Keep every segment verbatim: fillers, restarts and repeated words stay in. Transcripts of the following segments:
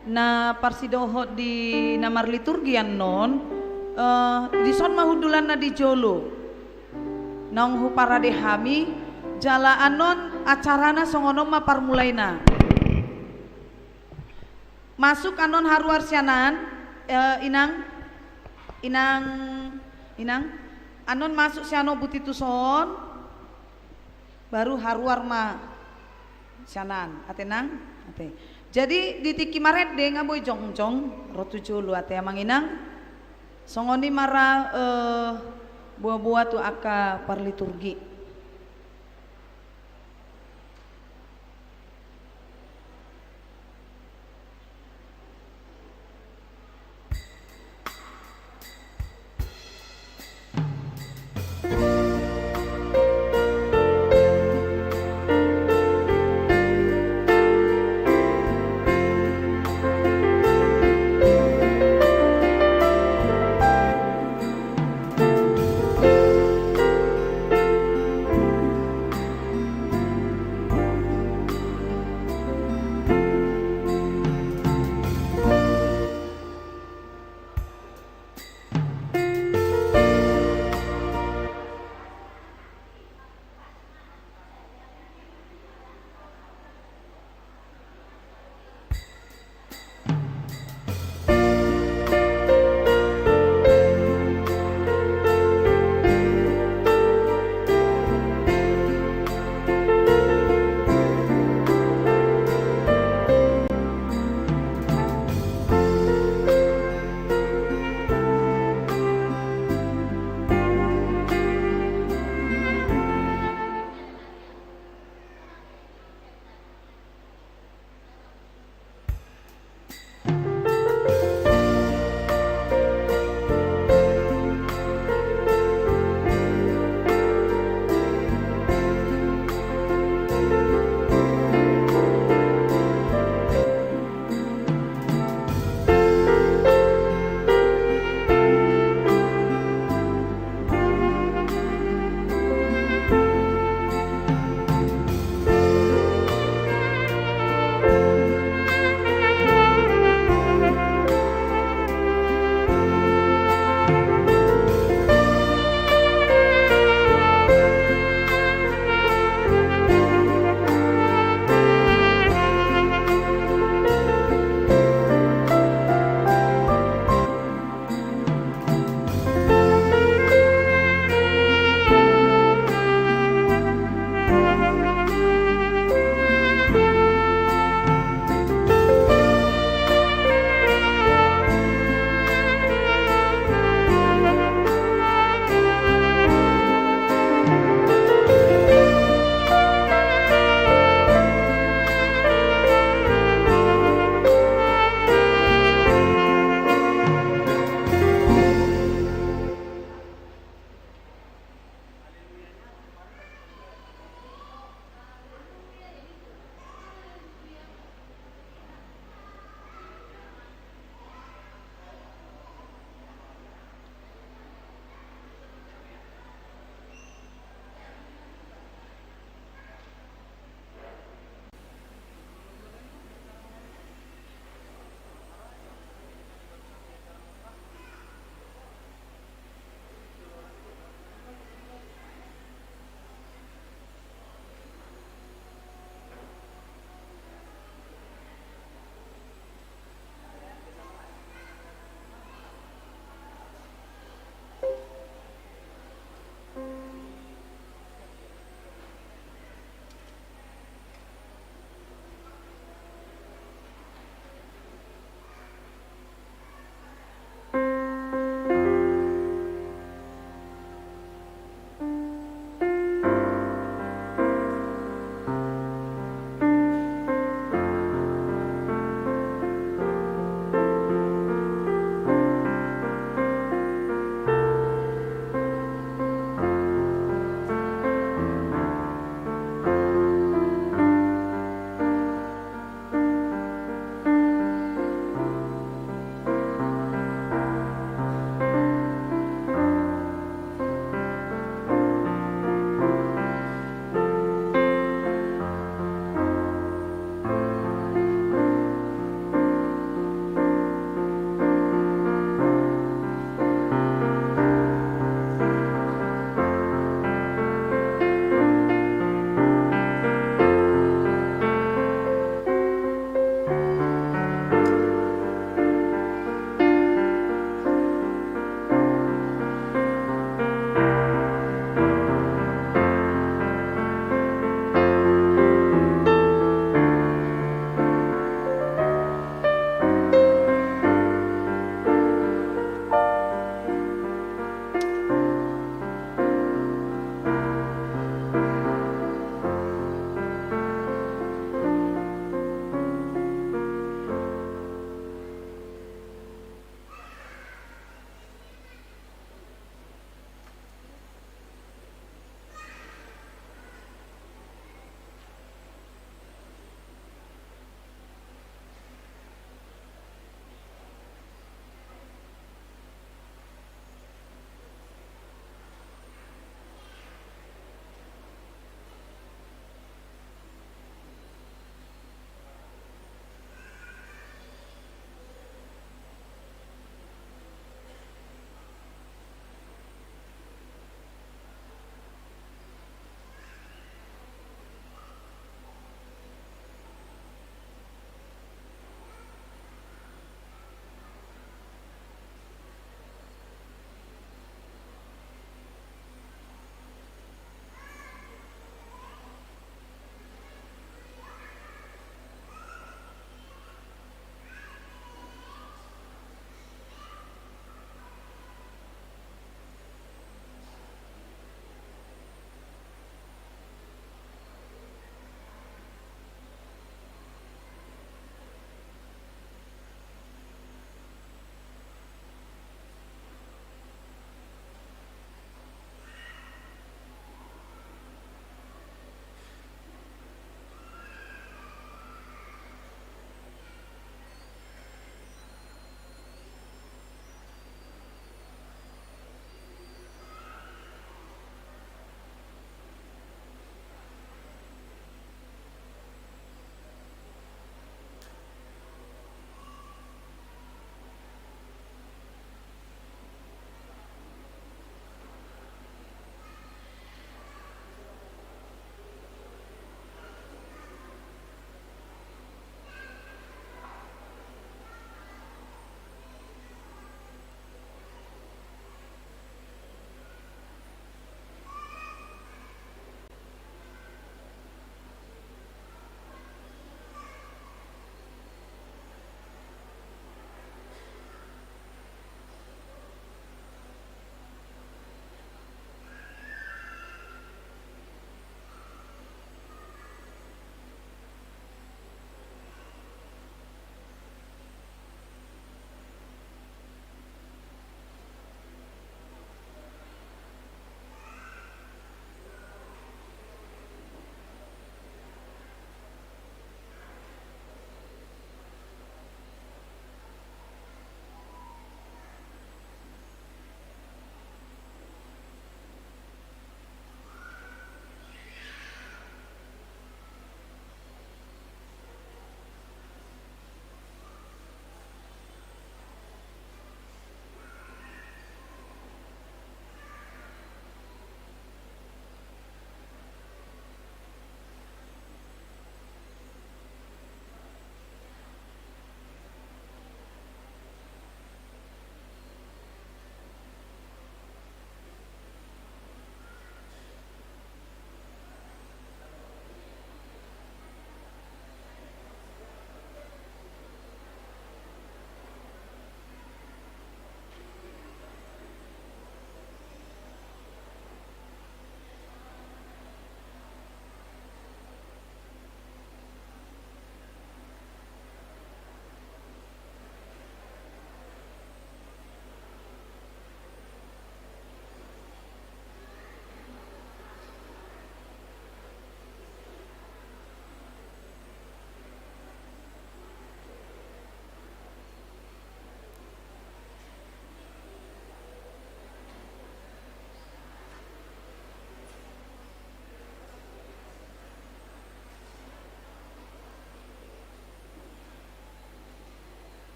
Na parsidohot di na marliturgi annon, eh, dison ma hundulanna di jolo. Naung huparade hami, jala annon acarana songon on ma parmulaina. Masuk annon haruar sian an, eh, inang, inang, inang, annon masuk sian on buti tuson. Baru haruar ma sian an, ate nang, ate. Jadi di tingki marende nga boi jongjong, ro tu jolo ate amang inang. Songon i ma ra, eh, boa-boa tu angka parliturgi.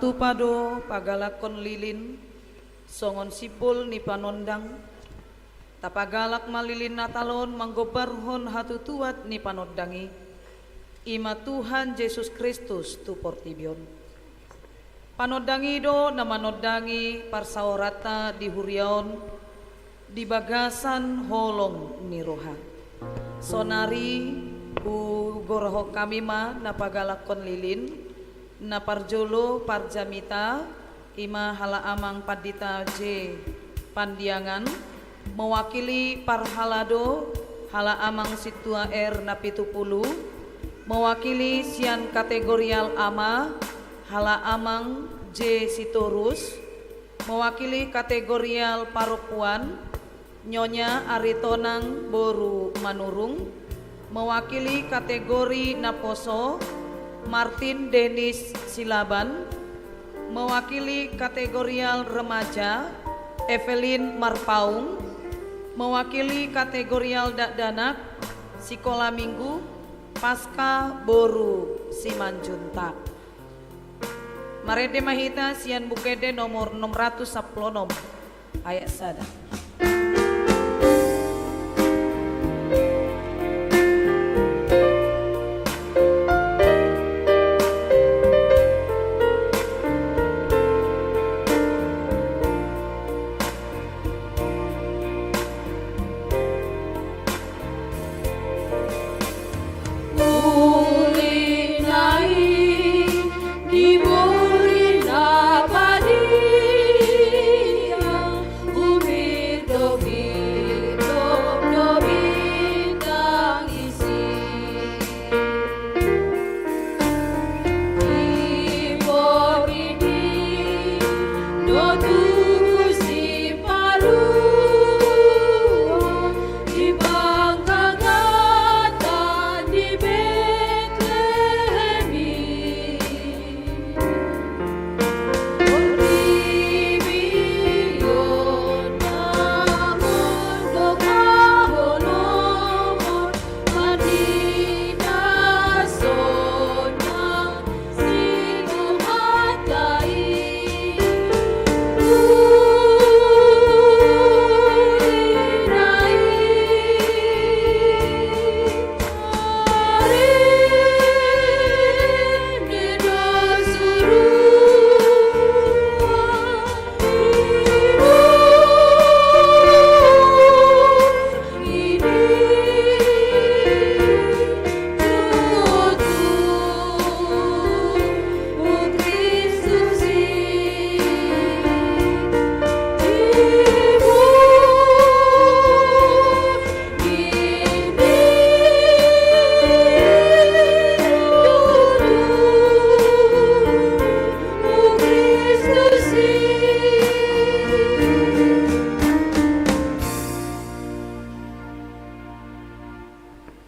Tupa do pagalakkon lilin, songon simpul ni panondang. Tapagalak ma lilin Natal on manggombarhon hatutuat ni panondang i, i ma Tuhan Jesus Kristus tu portibi on. Panondang i do na manondangi parsaoranta di huria on di bagasan holong ni roha. Sonari hugorahon hami ma na pagalakkon lilin, na parjolo parjamita, i ma halak amang Pandita J Pandiangan, mewakili parhalado halak amang Sintua R na pitu pulu, mewakili sian kategorial ama halak amang J Sitorus, mewakili kategorial parompuan Nyonya Aritonang boru Manurung, mewakili kategori naposo Martin Denis Silaban, mewakili kategorial remaja Evelyn Marpaung, mewakili kategorial dakdanak Sikola Minggu Paska boru Simanjuntak. Marende ma hita sian Buku Ende nomor enam ratus sampulu onom, ayat sada.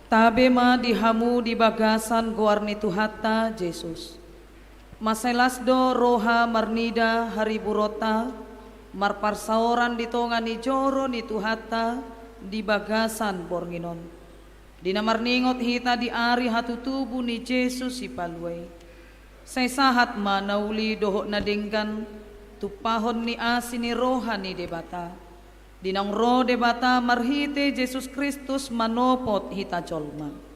Tabe ma di hamu di bagasan goar ni Tuhanta Jesus. Mansai las do roha marnida hariburonta, marparsaoran di tonga ni joro ni Tuhanta di bagasan borngin on. Di na marningot hita di ari hatutubu ni Jesus Sipalua i. Sai sahat ma na uli dohot na denggan, tumpahon ni asi ni roha ni Debata. Di naung ro Debata marhite Jesus Kristus manopot hita jolma.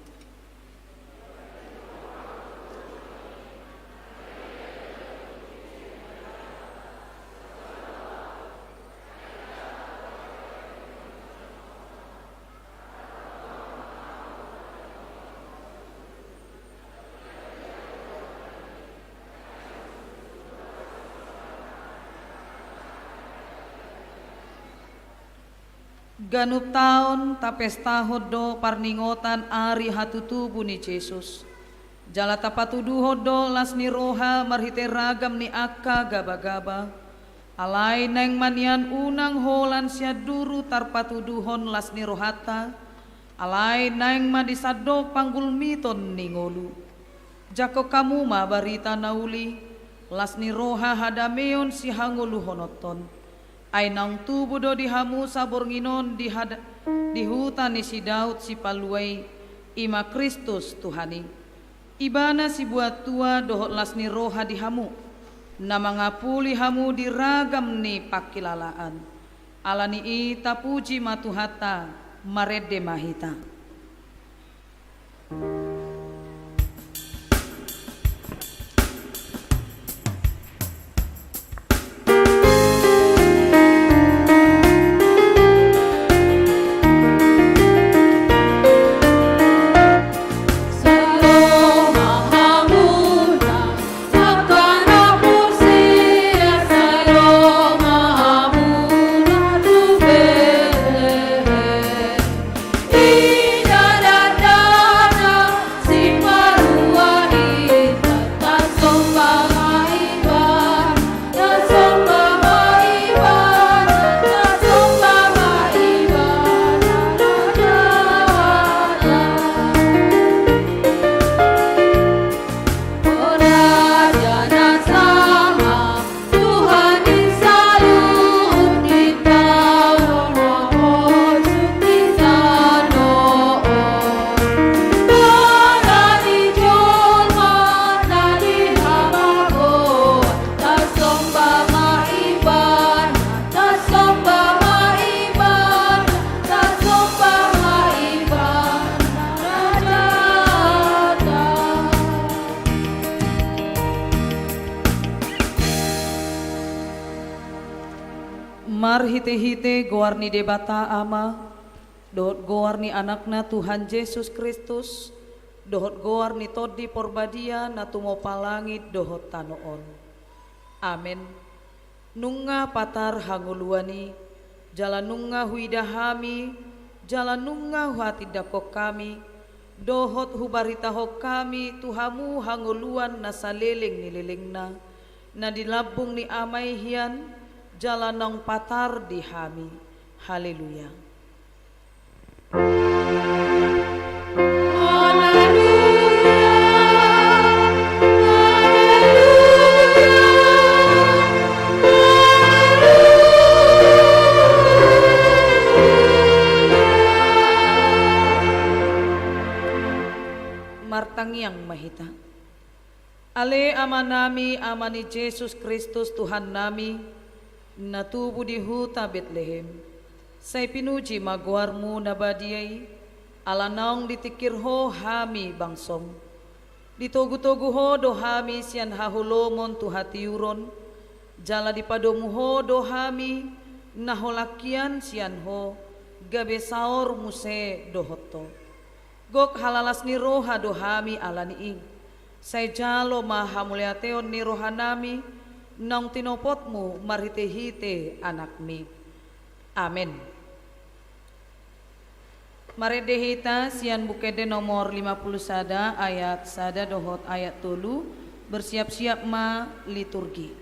Ganup taon tapestahon do parningotan ari hatutubu ni Jesus. Jala tapatuduhon do las ni roha marhite ragam ni angka gabagaba. Alai naeng ma nian unang holan sian duru tarpatuduhon las ni rohanta, alai naeng ma di sandok panggulmiton ni ngolu. Jangkon hamu ma barita na uli, las ni roha hadameon sihangoluhononton. Ai naung tubu do di hamu saborngin on di hada-, di huta ni si Daud Sipalua i, i ma Kristus Tuhan i. Ibana sibuat tua dohot las ni roha di hamu. na mangapuli hamu di ragam ni pangkilalaan. Ala ni i tapuji ma Tuhanta, marende ma hita. Marhitehite goar ni Debata Ama, dohot goar ni Anakna Tuhan Jesus Kristus, dohot goar ni Tondi Porbadia na tumompa langit dohot tano on. Amen. Nunga patar hangoluan i, jala nunga huida hami, jala nunga huhatindangkon hami, dohot hubaritahon hami tu hamu hangoluan na saleleng ni lelengna, na di lambung ni Ama i hian, jala naung patar di hami. Haleluya. Martangiang ma hita. Ale Amanami, Ama ni Jesus Kristus Tuhannami, na tubu di huta Betlehem, sai pinuji ma goarmu na badia i, ala naung ditingkir Ho hami bangsom. Ditogutogu Ho do hami sian haholomon tu hatiuron, jala dipadomu Ho do hami na holan hian sian Ho, gabe saor muse dohot Ho. Gok halalas ni roha do hami ala ni i. Sai jalo ma hamauliateon ni rohanami, naung tinopotmu marhitehite Anakmi. Amen. Marende hita sian Buku Ende nomor lima puluh sada ayat sada dohot ayat tolu, bersiap-siap ma liturgi.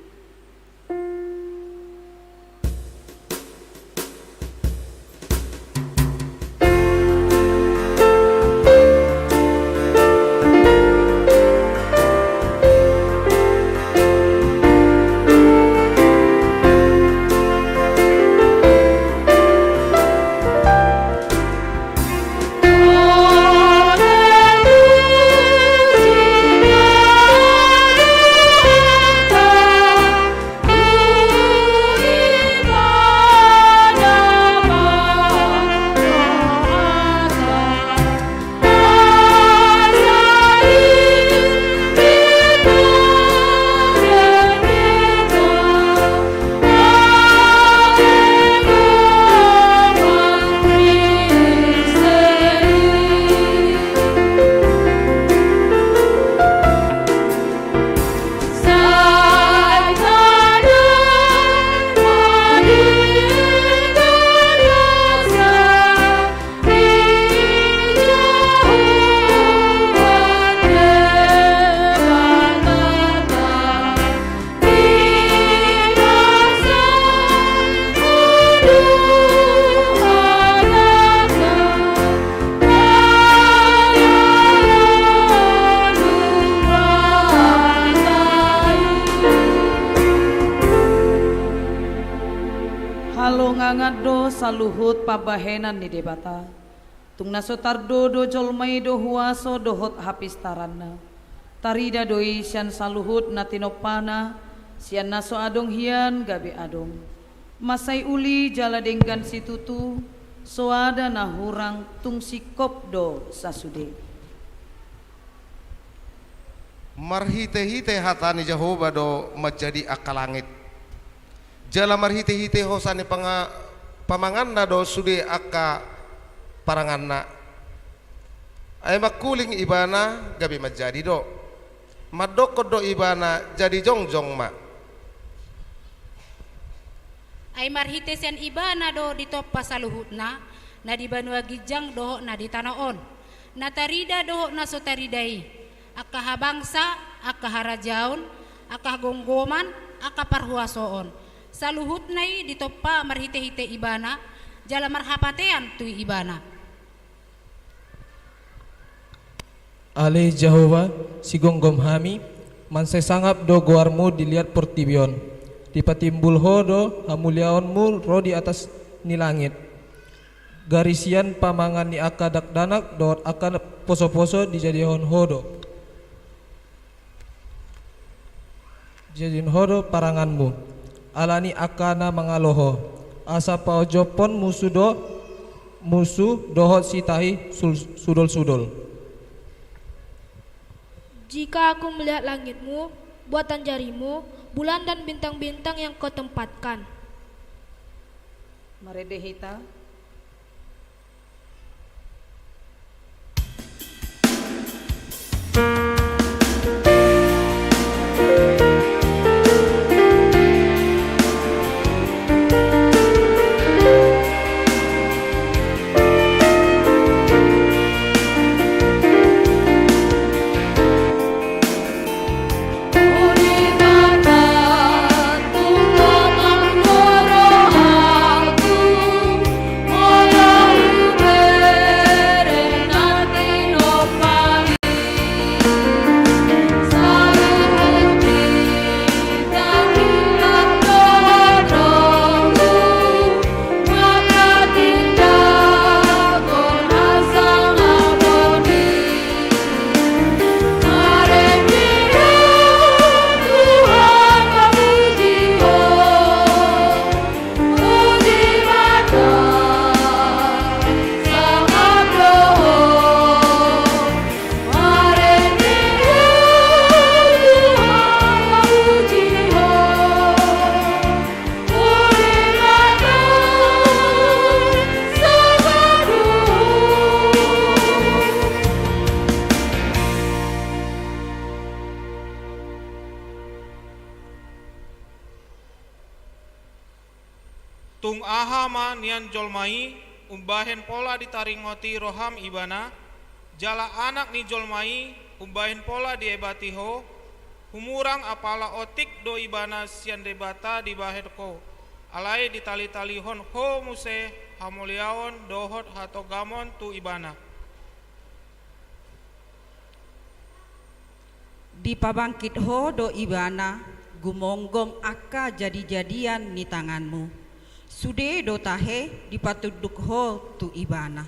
Halongangan do saluhut pambahenan ni Debata. Tung na so tardo do jolma i do huaso dohot hapistaranna. Tarida do i sian saluhut na tinompana, Sian na so adong hian gabe adong, mansai uli jala denggan situtu, soada na hurang tung singkop do sasude. Marhitehite hata ni Jahowa do manjadi angka langit, jala marhitehite hosa ni panga-, pamanganna do sude angka paranganna. Ai mangkuling Ibana gabe manjadi do. Mandokkon do Ibana jadi jongjong ma. Ai marhite sian Ibana do ditompa saluhutna, na di banua ginjang dohot na di tano on, na tarida dohot na so tarida i, angka habangsa, angka harajaon, angka hagomgoman, angka parhuasoon. Saluhutna i ditompa marhitehite Ibana, jala marhapatean tu Ibana. Ale Jahowa, sigomgom hami, mansai sangap do goarmu di liat portibi on. Dipatimbul ho do hamuliaonmu ro di atas ni langit. Gari sian pamangan ni angka dakdanak dohot angka posoposo dijadihon ho do. Jadihon ho do paranganmu, ala ni angka na mangalo ho, asa paojophon musu do, musu dohot sitahi sul-, sudolsudol. Jika aku melihat langitmu, buatan jarimu, bulan dan bintang-bintang yang kau tempatkan. Marende hita. Tung aha ma nian jolma i, umbahen pola ditaringoti roham ibana, jala anak ni jolma i, umbahen pola diebati ho, humurang apala otik do ibana sian Debata dibahen ho, alai ditalitalihon ho muse hamuliaon dohot hatogamon tu ibana. Dipabangkit ho do ibana, gumomgom angka jadijadian ni tanganmu. Sude do tahe dipatunduk ho tu ibana.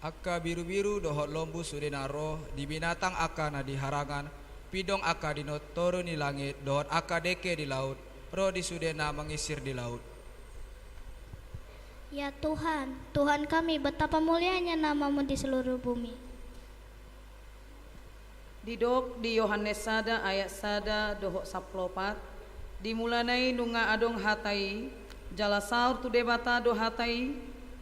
Angka birubiru dohot lombu sude na ro, di binatang angka na di harangan, pindong angka di toru ni langit, dohot angka dengke di laut, ro di sude na mangisir di laut. Ya Tuhan, Tuhan kami, betapa mulianya nama-Mu di seluruh bumi. Didok di Yohanes sada ayat sada dohot sampulu opat, di mulana i nunga adong Hata i, jala saur tu Debata do Hata i,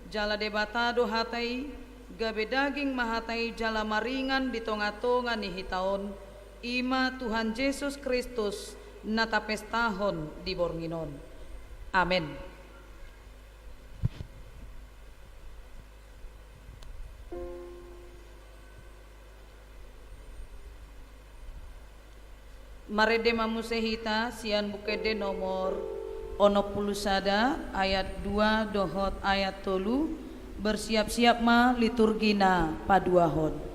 jala Debata do Hata i, gabe daging ma Hata i jala maringan di tongatonga ni hita on, i ma Tuhan Jesus Kristus, na tapestahon di borngin on. Amen. Marende ma muse hita sian Buku Ende nomor onom pulu sada ayat dua dohot ayat tolu, bersiap-siap ma liturgi na paduahon.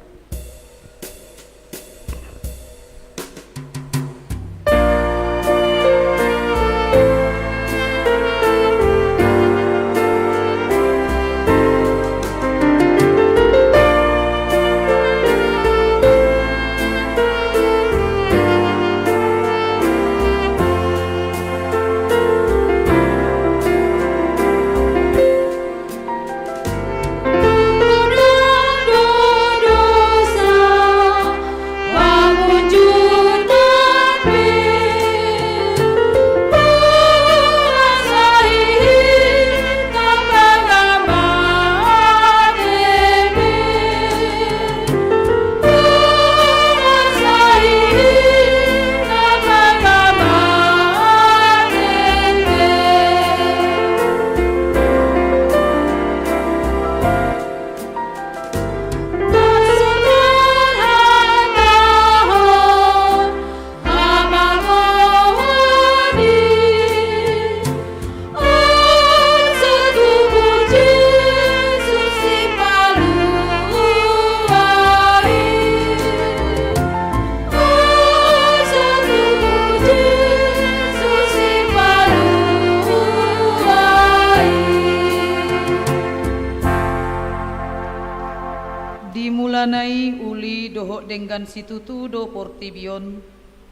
Denggan situtu do portibi on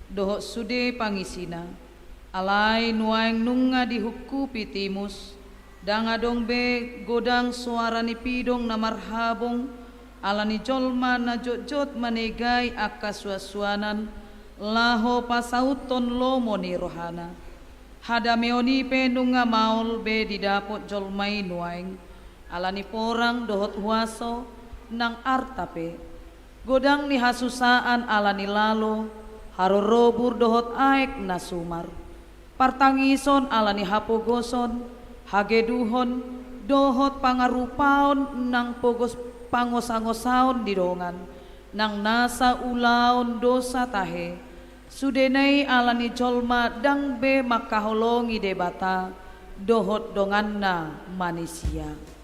dohot sude pangisina. Alai nuaeng nunga dihungkupi timus, ndang adong be godang soara ni pidong na marhabong, ala ni jolma na jotjot manegai angka suansuanan, laho pasauthon lomo ni rohana. Hadameon i pe nunga maol be didapot jolma i nuaeng, ala ni porang dohot huaso, nang arta pe. Godang ni hasusaan ala ni lalo, harorobur dohot aek na sumar. Partangison ala ni hapogoson, hageduhon, dohot pangarupaon nang pogos pangosangosaon di dongan, nang nasa ulaon dosa tahe. Sudena i ala ni jolma ndang be mangkaholongi Debata dohot donganna manisia.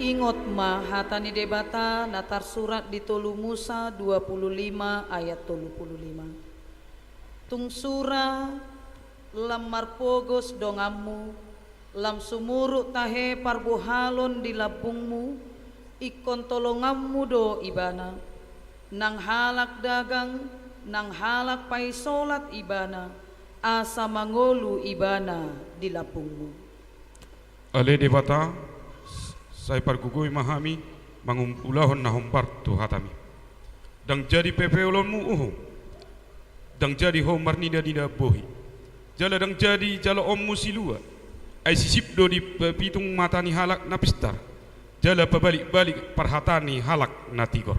Ingot ma hata ni Debata na tarsurat di tolu Musa dua pulu lima ayat tolu pulu lima. Tung sura lam marpogos donganmu, lam sumurut tahe parbuhalon di lambungmu, ingkon tolonganmu do ibana. Nang halak dagang, nang halak paisolat ibana, asa mangolu ibana di lambungmu. Ale Debata, sai pargogoi ma hami mangulahon na hombar tu hatami. Ndang jadi pepeolonmu, oho. Ndang jadi ho marninanina bohi. Jala ndang jadi jaloonmu silua. Ai sisip do dipapitung mata ni halak na pistar, jala pabalikbalik parhata ni halak na tigor.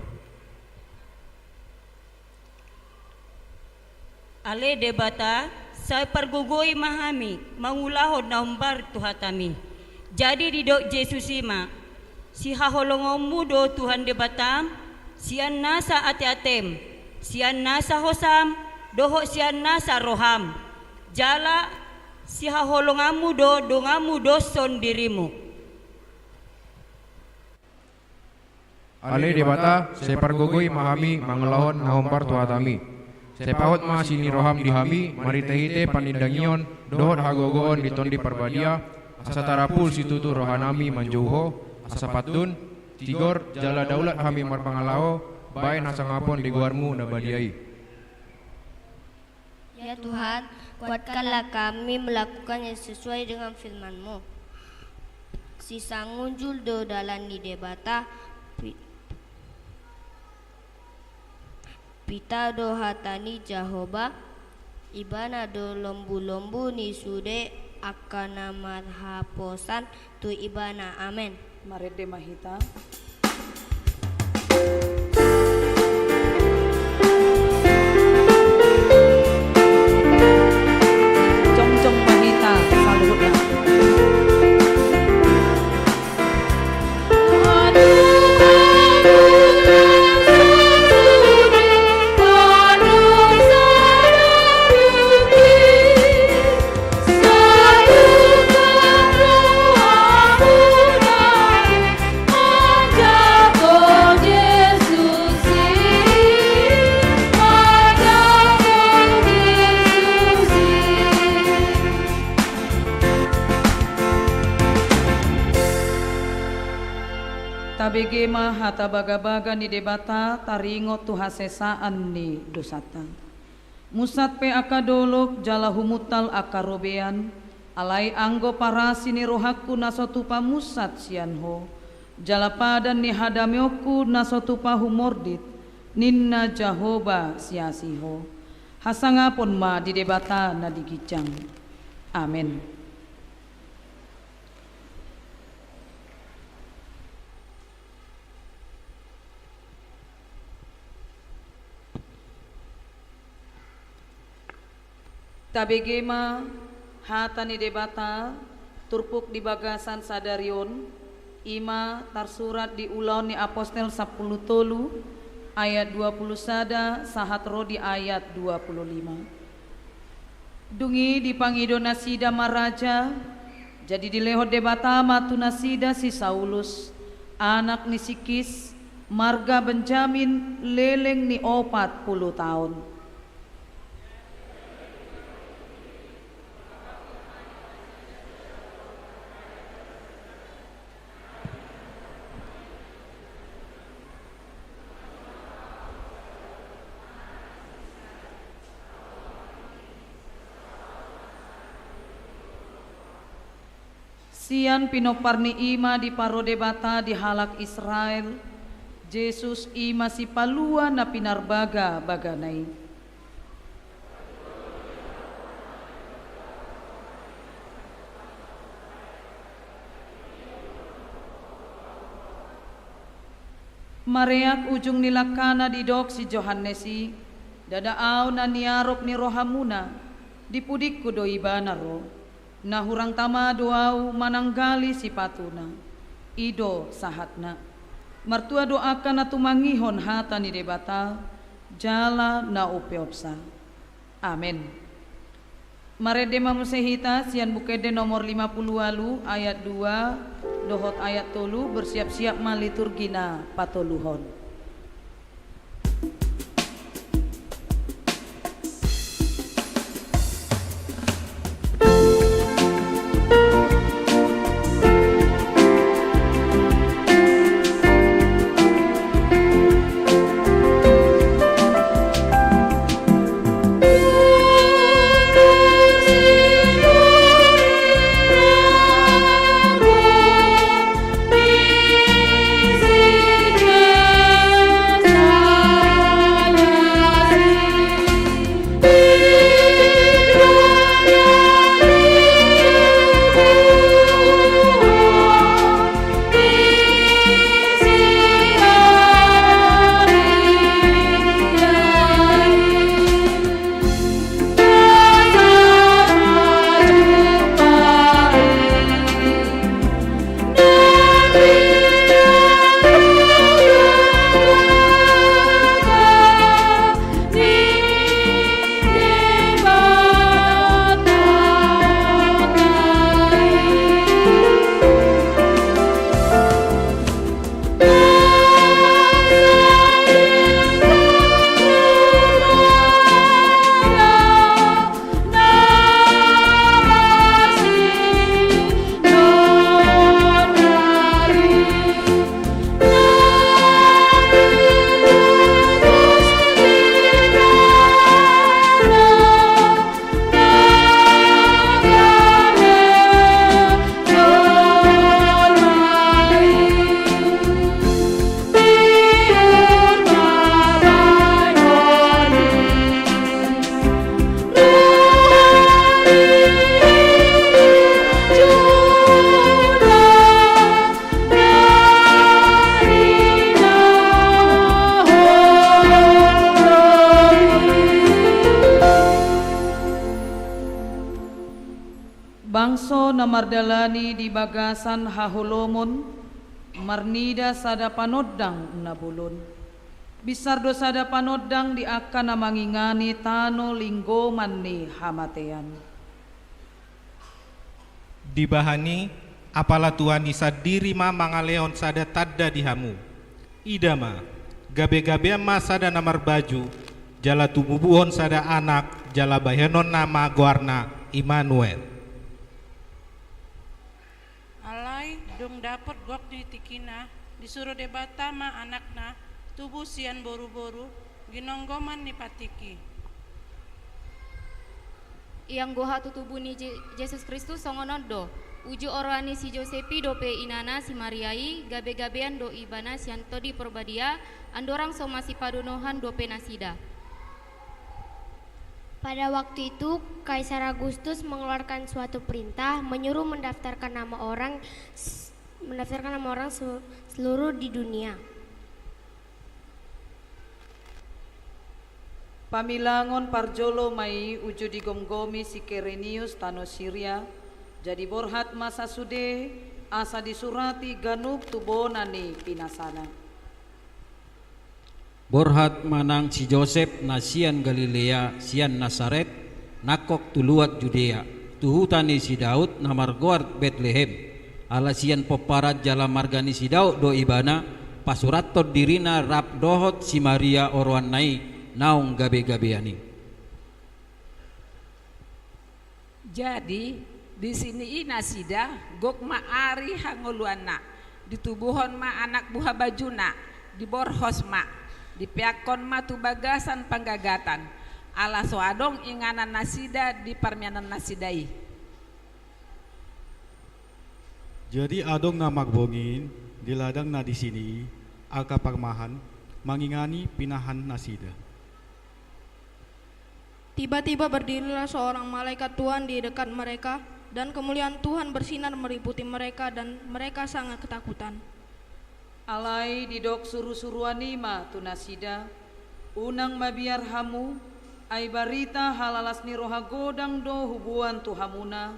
Ale Debata, sai pargogoi ma hami mangulahon na hombar tu hatami. Jadi didok Jesus i ma, sihaholongonmu do Tuhan Debatam, sian nasa ateatem, sian nasa hosam, dohot sian nasa roham. Jala sihaholonganmu do donganmu doshon dirimu. Ale Debata, sai pargogoi ma hami mangulahon na hombar tu hatami. Sai pahot ma sini roham di hami marhitehite panindangion dohot hagogoon di Tondi Parbadia, asa tarapul situtu rohanami manjou Ho, asa pantun, Tigor jala daulat hami marpangalaho baen hasangapon di goarmu na badia i. Ya Tuhan, kuatkanlah kami melakukan yang sesuai dengan firman-Mu. Sisangunjul do dalan ni Debata, pi-, pita do hata ni Jahowa, Ibana do lombulombu ni sude angka na marhaposan tu Ibana. Amen. Marende ma hita. Jongjong ma hita saluhutna. Tabege ma hata bagabaga ni Debata taringot tu hasesaan ni dosanta. Munsat pe angka dolok jala humuntal angka robean, alai anggo parasi ni rohangku na so tupa munsat sian Ho, jala padan ni hadameonku na so tupa humordit, ninna Jahowa siasi Ho. Hasangapon ma di Debata na di ginjang. Amen. Tabege ma hata ni Debata turpuk di bagasan sadari on, i ma tarsurat di Ulaon ni Apostel sampulu tolu ayat dua pulu sada sahat ro di ayat dua pulu lima. Dung i dipangido nasida ma raja, jadi dilehon Debata ma tu nasida si Saulus, anak ni si Kis, marga Benjamin, leleng ni opat pulu taon. Sian pinompar ni i ma diparo Debata di halak Israel, Jesus i ma Sipalua na pinarbagabagana i. Mareak ujung ni langkana didok si Johannes i, ndada ahu na niarop ni rohamuna, di pudingku do ibana ro. Na hurang tama do ahu mananggali sipatuna. I do sahatna. Martua do angka na tumangihon hata ni Debata, jala na umpeopsa. Amen. Marende ma muse hita sian Buku Ende nomor lima pulu ualu ayat dua dohot ayat tolu, bersiap-siap ma liturgi na patoluhon. Bangso na mardalani di bagasan haholomon, marnida sada panondang na bolon. Binsar do sada panondang di angka na mangingani tano linggoman ni hamatean. Dibahen i, apala Tuhan i sandiri ma mangalehon sada tanda di hamu. Ida ma, gabegabean ma sada na marbaju, jala tumubuhon sada anak, jala bahenonna ma goarna Immanuel. Alai dung dapot gok ni tingkina, disuru Debata ma anakna tubu sian boruboru, ginonggoman ni patik i. Ianggo hatutubu ni Je-, Jesus Kristus songon on do. Uju oroan ni si Josep i dope inana si Maria i, gabegabean do ibana sian Tondi Parbadia, andorang so masipadonohan dope nasida. Pada waktu itu, Kaisar Agustus mengeluarkan suatu perintah menyuruh mendaftarkan nama orang s-, mendaftarkan nama orang se-, seluruh di dunia. Pamilangon parjolo ma i uju digomgomi si Kirenius tano Siria, jadi borhat ma sasude, asa disurati ganup tu bona ni pinasana. Borhat ma nang si Josep na sian Galilea, sian Nasaret, nangkok tu luat Judea, tu huta ni si Daud na margoar Betlehem. Ala sian pomparan jala marga ni si Daud do ibana, pasurathon dirina rap dohot si Maria oroanna i, naung gabegabean i. Jadi, disini i nasida, gok ma ari hangoluanna, ditubuhon ma anak buha bajuna, diborhos ma, dipeakkon ma tu bagasan panggagatan, ala so adong inganan nasida di parmianan nasida i. Jadi adong na marbongin di ladang na disini i, angka parmahan, mangingani pinahan nasida. Tiba-tiba berdirilah seorang malaikat Tuhan di dekat mereka, dan kemuliaan Tuhan bersinar meliputi mereka, dan mereka sangat ketakutan. Alai didok surusuruan i ma tu nasida: Unang mabiar hamu, ai barita halalas ni roha godang do huboan tu hamuna,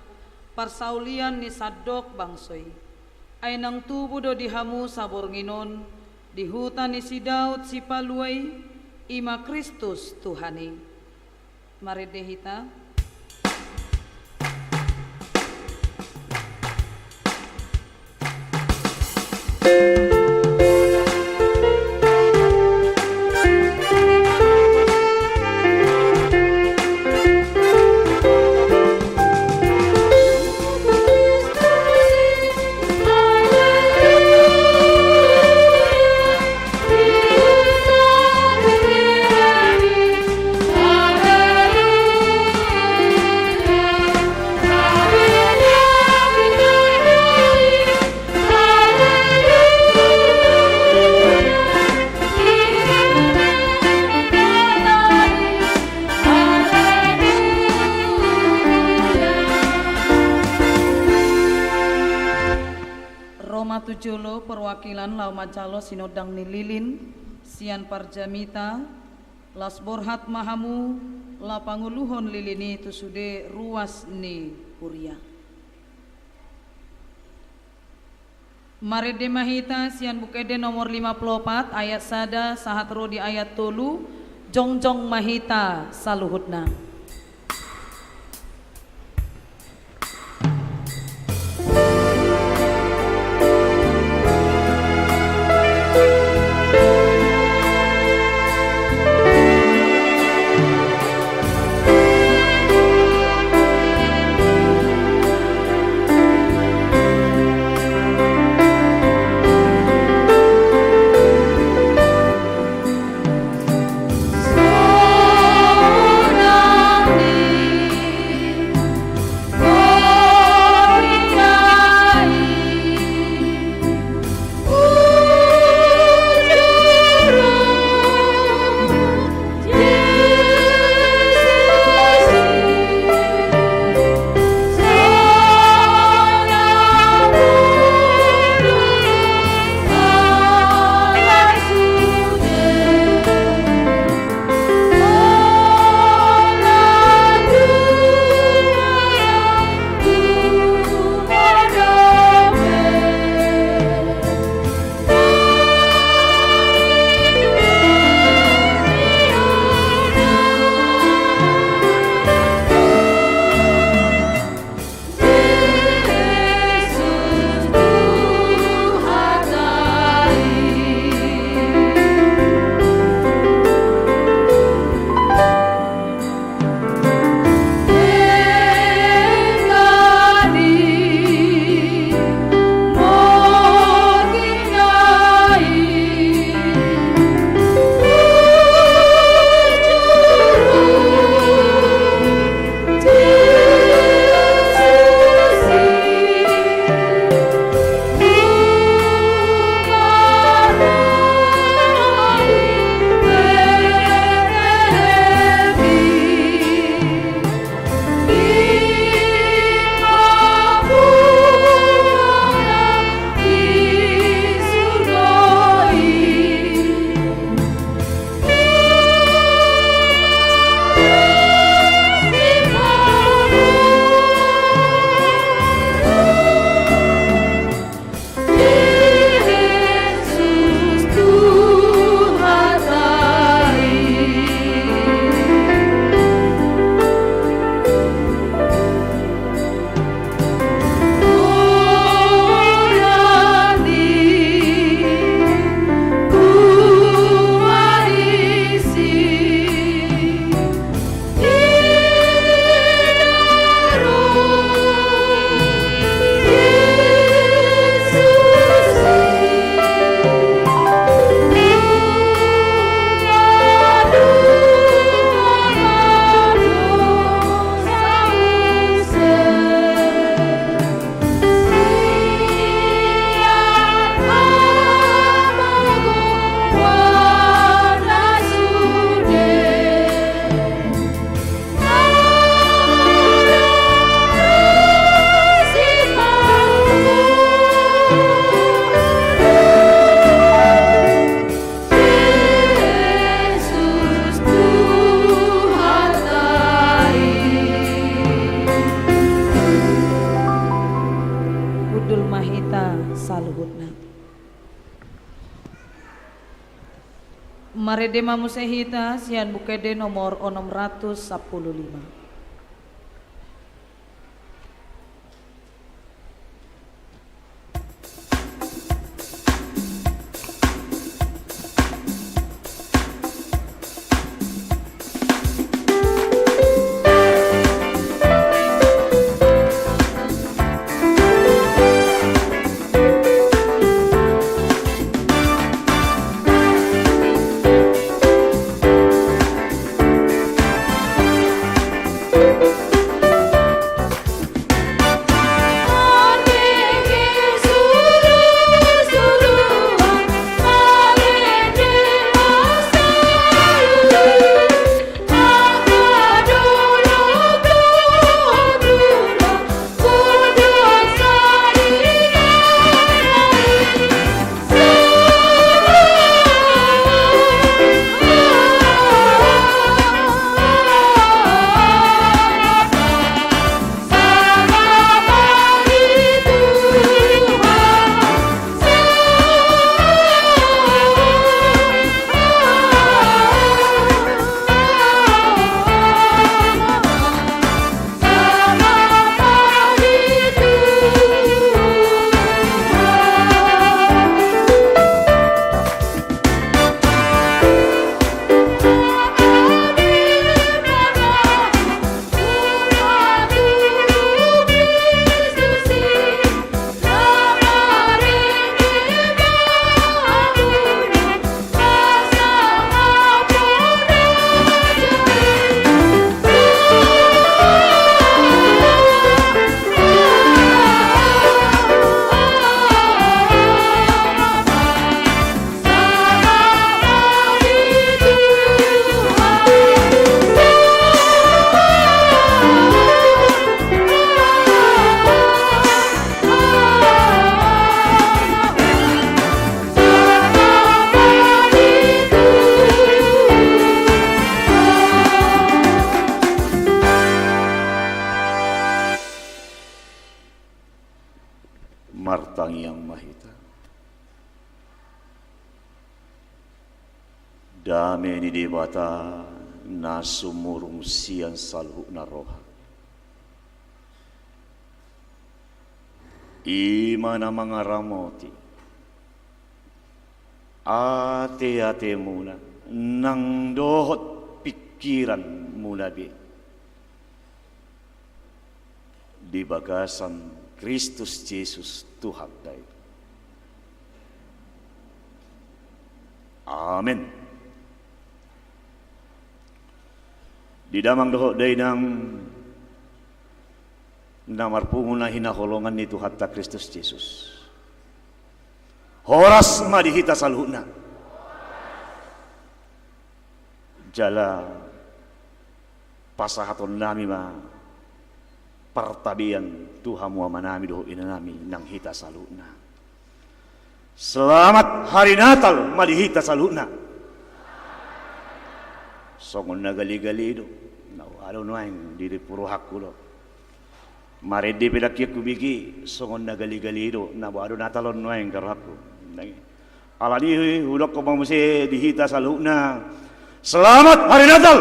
parsaulian ni sandok bangso i. Ai naung tubu do di hamu saborngin on, di huta ni si Daud Sipalua i, i ma Kristus Tuhan i. Marende hita. Ro ma tu jolo perwakilan laho manjalo sinondang ni lilin sian parjamita. Las borhat ma hamu, laho pangoluhon lilin i tu sude ruas ni huria. Marende ma hita sian Buku Ende nomor lima pulu opat, ayat sada sahat ro di ayat tolu. Jongjong ma hita saluhutna. saluhutna. Marende ma muse hita sian Buku Ende nomor onom ratus sampulu lima. Martangiang ma hita. Dame ni Debata na sumurung sian saluhutna roha, i ma na mangaramoti ateatemuna nang dohot pingkiranmuna be di bagasan Kristus Jesus Tuhanta i. Amen. Di damang dohot dainang na marpungu na hinaholongan ni Tuhanta Kristus Jesus, horas ma di hita saluhutna. Jala pasahatonnami ma partabean tu hamu amanami dohot inanami nang hita saluhutna. Selamat Hari Natal ma di hita saluhutna. Songon na galigali do, na ua do nuaeng di rohangku do. Marende pe dang hian hubege, songon na galigali do, na boha do Natal on nuaeng di rohangku. Alani i hudokkon ma muse di hita saluhutna, Selamat Hari Natal.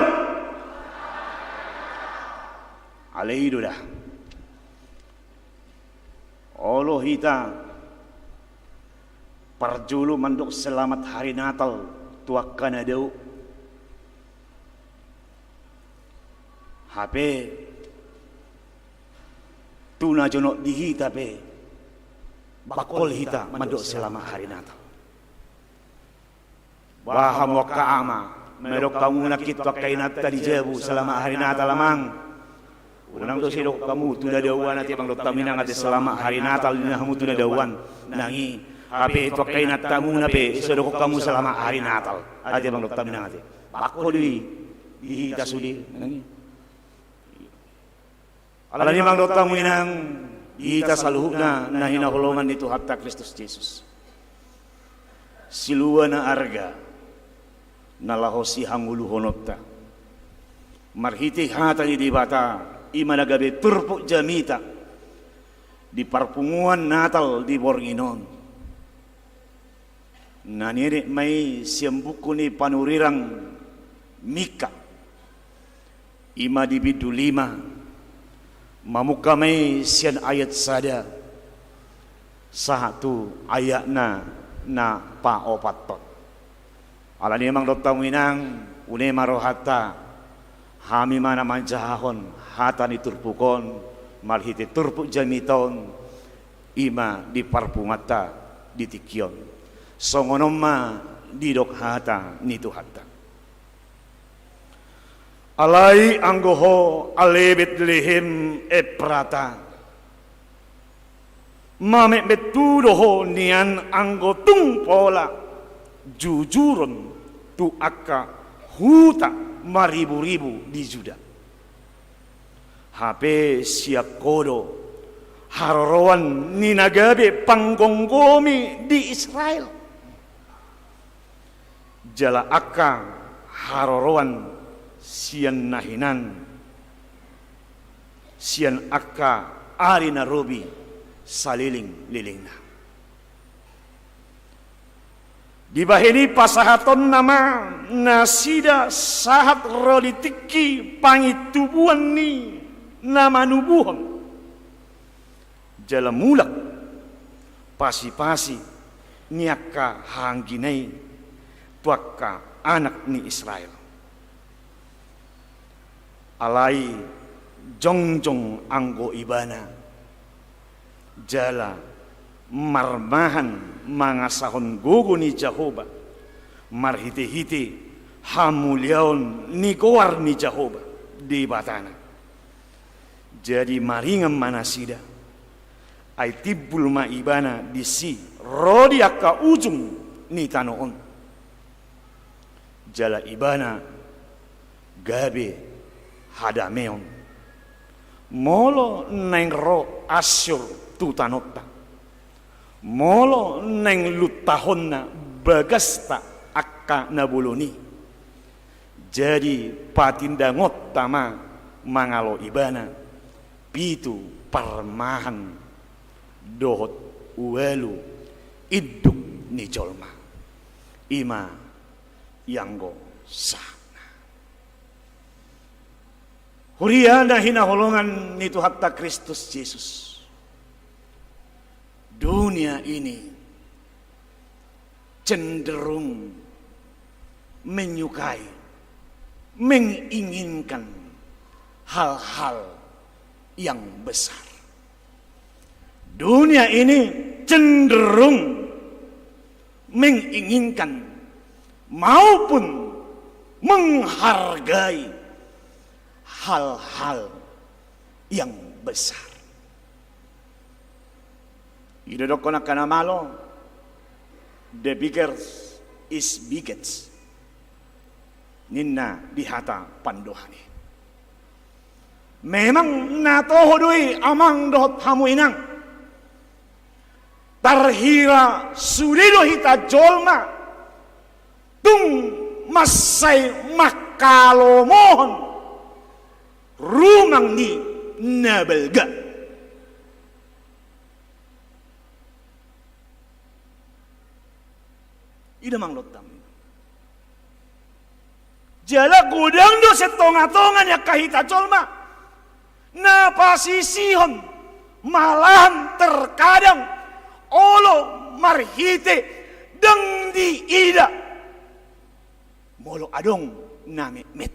Alai i do da, olo hita parjolo mandok Selamat Hari Natal tu angka na dao, hape tu na jonok di hita pe, bangkol hita mandok Selamat Hari Natal. Bah hamu angka ama, mandok hamu nangkin tu angka inanta di jabu, Selamat Hari Natal amang. Unang do sai dok hamu tu na daoan, ate bang dok hamu inang ate Selamat Hari Natal ninna hamu tu na daoan. Nang i, hape tu angka inantamuna pe sai dok hamu Selamat Hari Natal, ate bang dok hamu inang ate. Bangkol do i di hita sude, nang i. Alani i amang dohot hamu inang, di hita saluhutna na hinaholongan ni Tuhanta Kristus Jesus, silua na arga na laho sihangoluhononta marhite hata ni Debata, i ma na gabe turpuk jamita di parpunguan Natal di borngin on. Na nienet ma i sian buku ni panurirang Mika, i ma di bindu lima, mamungka ma i sian ayat sada sahat tu ayatna na paopathon. Alani i amang dohot hamu inang, une ma rohanta, hami ma na manjahahon hata ni turpuk on, marhite turpuk jamita on, i ma di parpunguanta di tingki on. Songon on ma didok hata ni Tuhanta. Alai anggo ho ale Betlehem Eprata, mametmet tu do ho nian anggo tung pola jujuron tu angka huta mariburibu di Juda. Hape sian ho do haroroan ni na gabe panggomgomi di Israel. Jala angka haroroan sian na hinan, sian angka ari na robi salelenglelengna. Dibahen i pasahatonna ma nasida sahat ro di tingki pangintubuan ni na manubuhon. Jala mulak pasipasi ni angka hahaanggina i tu angka anak ni Israel. Alai jongjong anggo ibana, jala marmahan mangasahon gogo ni Jahowa, marhitehite hamuliaon ni goar ni Jahowa Debatana. Jadi maringan ma nasida, ai timbul ma ibana disi ro di angka ujung ni tano on. Jala ibana gabe hadameon. Molo naeng ro Assur tu tanonta, molo naeng luntahonna bagasta angka na bolon i, jadi patindangonta ma mangalo ibana pitu parmahan dohot ualu induk ni jolma. I ma ianggo sahatna. Huria na hinaholongan ni Tuhanta Kristus Jesus. Dunia ini cenderung menyukai, menginginkan hal-hal yang besar. Dunia ini cenderung menginginkan maupun menghargai hal-hal yang besar. Didokkon angka na malo, the bigger is biggest, ninna di hata pandohan i. Memang na toho do i amang dohot hamu inang. Tarhira sude do hita jolma tung mansai manghalomohon rumang ni na balga. I do amang dohot hamu. Jala godang do sian tongatonga ni angka hita jolma na pasisihon, malahan terkadang olo marhite ndang diida molo adong na metmet.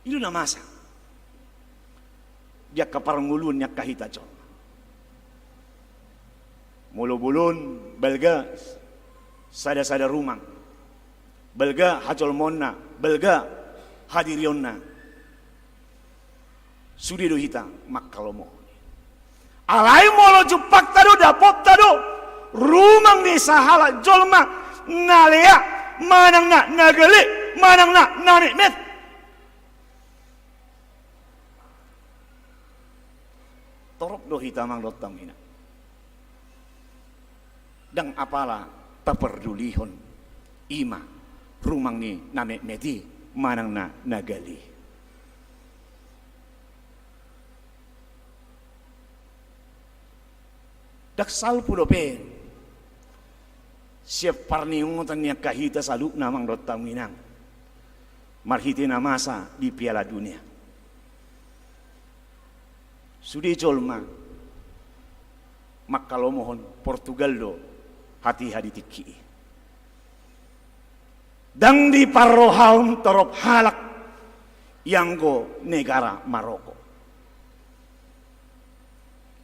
I do na masa di angka parngoluon ni angka hita jolma. Molo bolon, balga sadasada rumang, balga hajolmaonna, balga hadirionna, sude do hita manghalomohon. Alai molo jumpangta do, dapotta do rumang ni sahalak jolma na lea manang na, na gale manang na, na metmet, torop do hita amang dohot hamu inang. Ndang apala tapardulihon i ma rumang ni na metmet i manang na, na gale. Ndang salpu dope sian parningotan ni angka hita saluhutna, amang dohot hamu inang, marhite na masa di Piala Dunia. Sude jolma mangkalomohon Portugal do hatiha di tingki i. Ndang diparrohahon torop halak ianggo negara Maroko.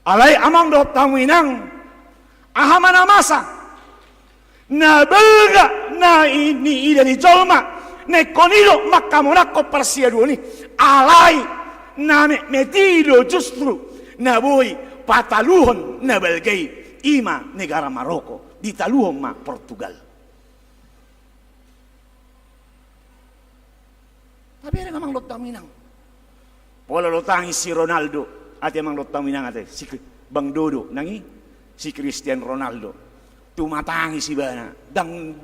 Alai amang dohot hamu inang, aha ma na masa? Na balga na i, niida ni jolma na ingkon i do mangkamonanghon parsiaduon i. Alai na metmet i do justru na boi pataluhon na balga i, i ma negara Maroko, ditaluhon ma Portugal. Tabereng amang dohot hamu inang. Pola do tangis si Ronaldo, ate amang dohot hamu inang ate, si Kri-, Bang Dodo, nang i si Cristiano Ronaldo. Tumatangis ibana, ndang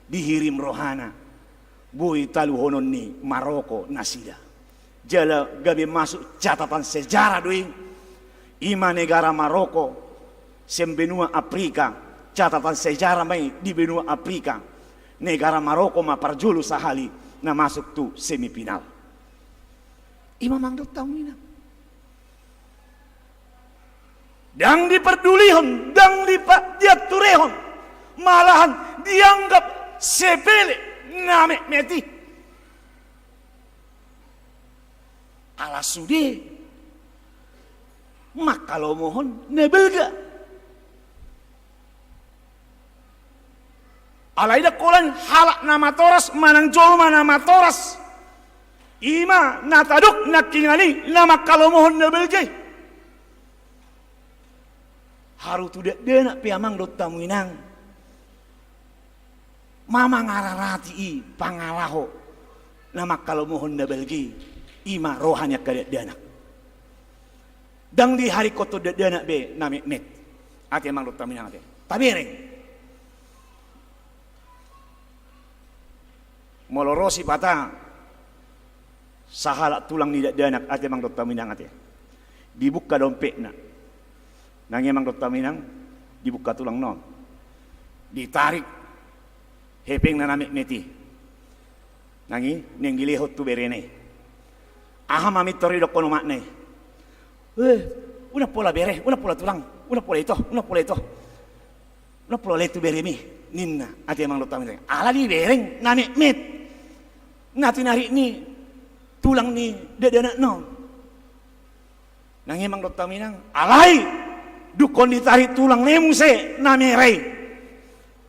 dihirim rohana boi taluhonon ni Maroko nasida. Jala gabe masuk catatan sejarah do i. I ma negara Maroko sian benua Afrika, catatan sejarah ma i di benua Afrika. Negara Maroko ma parjolo sahali na masuk tu semifinal. I ma amang dohot hamu inang. Ndang dipardulihon, ndang dipa-, dianturehon, malahan dianggap sepele na metmet i. Ala sude mangkalomohon na balga. Alai ndang holan halak na matoras manang jolma na matoras, i ma na tadok nangkiningan i na mangkalomohon na balga i. Haru tu dakdanak pe amang dohot hamu inang, ma mangararati i pangalaho na mangkalomohon na balga i, i ma roha ni angka dakdanak. Ndang diharingkothon dakdanak be na metmet, ate amang dohot hamu inang ate. Tabereng. Molo ro sipata sahalak tulang ni dakdanak, ate amang dohot hamu inang ate, dibuka dompetna. Nang i amang dohot hamu inang, dibuka tulangna on. Ditarik hepengna na metmet i. Nang i, naeng dilehon tu berena i. Aha ma mintor didokkon omakna i? Eh, unang pola bere, unang pola tulang, unang pola ito, unang pola ito. Unang pola lehon tu beremi, ninna, ate amang dohot hamu inang. Ala dibereng na metmet na tinarik ni tulang ni dakdanakna on. Nang i amang dohot hamu inang, alai dungkon ditarik tulangna i muse na mera i.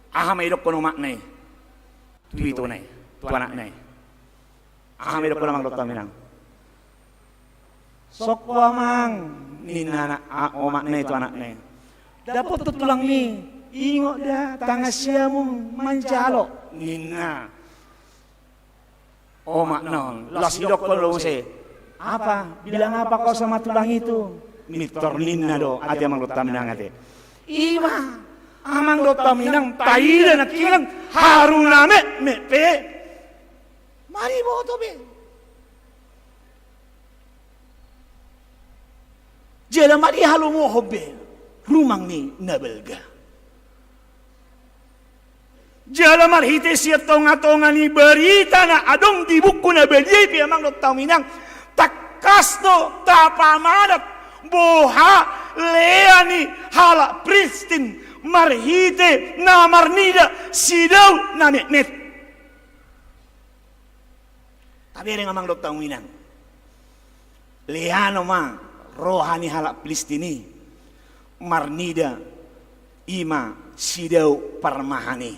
Aha ma didokkon omakna i tu itona i, tu anakna i? Aha ma didokkon amang dohot hamu inang? Sokko amang, ninna anak, a, omakna i tu anakna i. Dapothon tulangmi, ingot da tangan siamun manjalo, ninna omakna on. Laos didokkon do muse, apa? Bilang apa kau sama tulang itu? Mintor ninna do, ate amang dohot hamu inang ate. I ma amang dohot hamu inang, taida nangkiningan, haru na metmet pe, mariboto be. Jala ma dihalomohon be rumang ni na balga. Jala marhite sian tongatonga ni barita na adong di buku na badia i pe amang dohot hamu inang, tangkas do tapamadat boha lea ni halak Pilistin marhite na marnida si Daud na metmet. Tabereng amang dohot hamu inang. Leano ma roha ni halak Pilistin i marnida i ma si Daud parmahan i.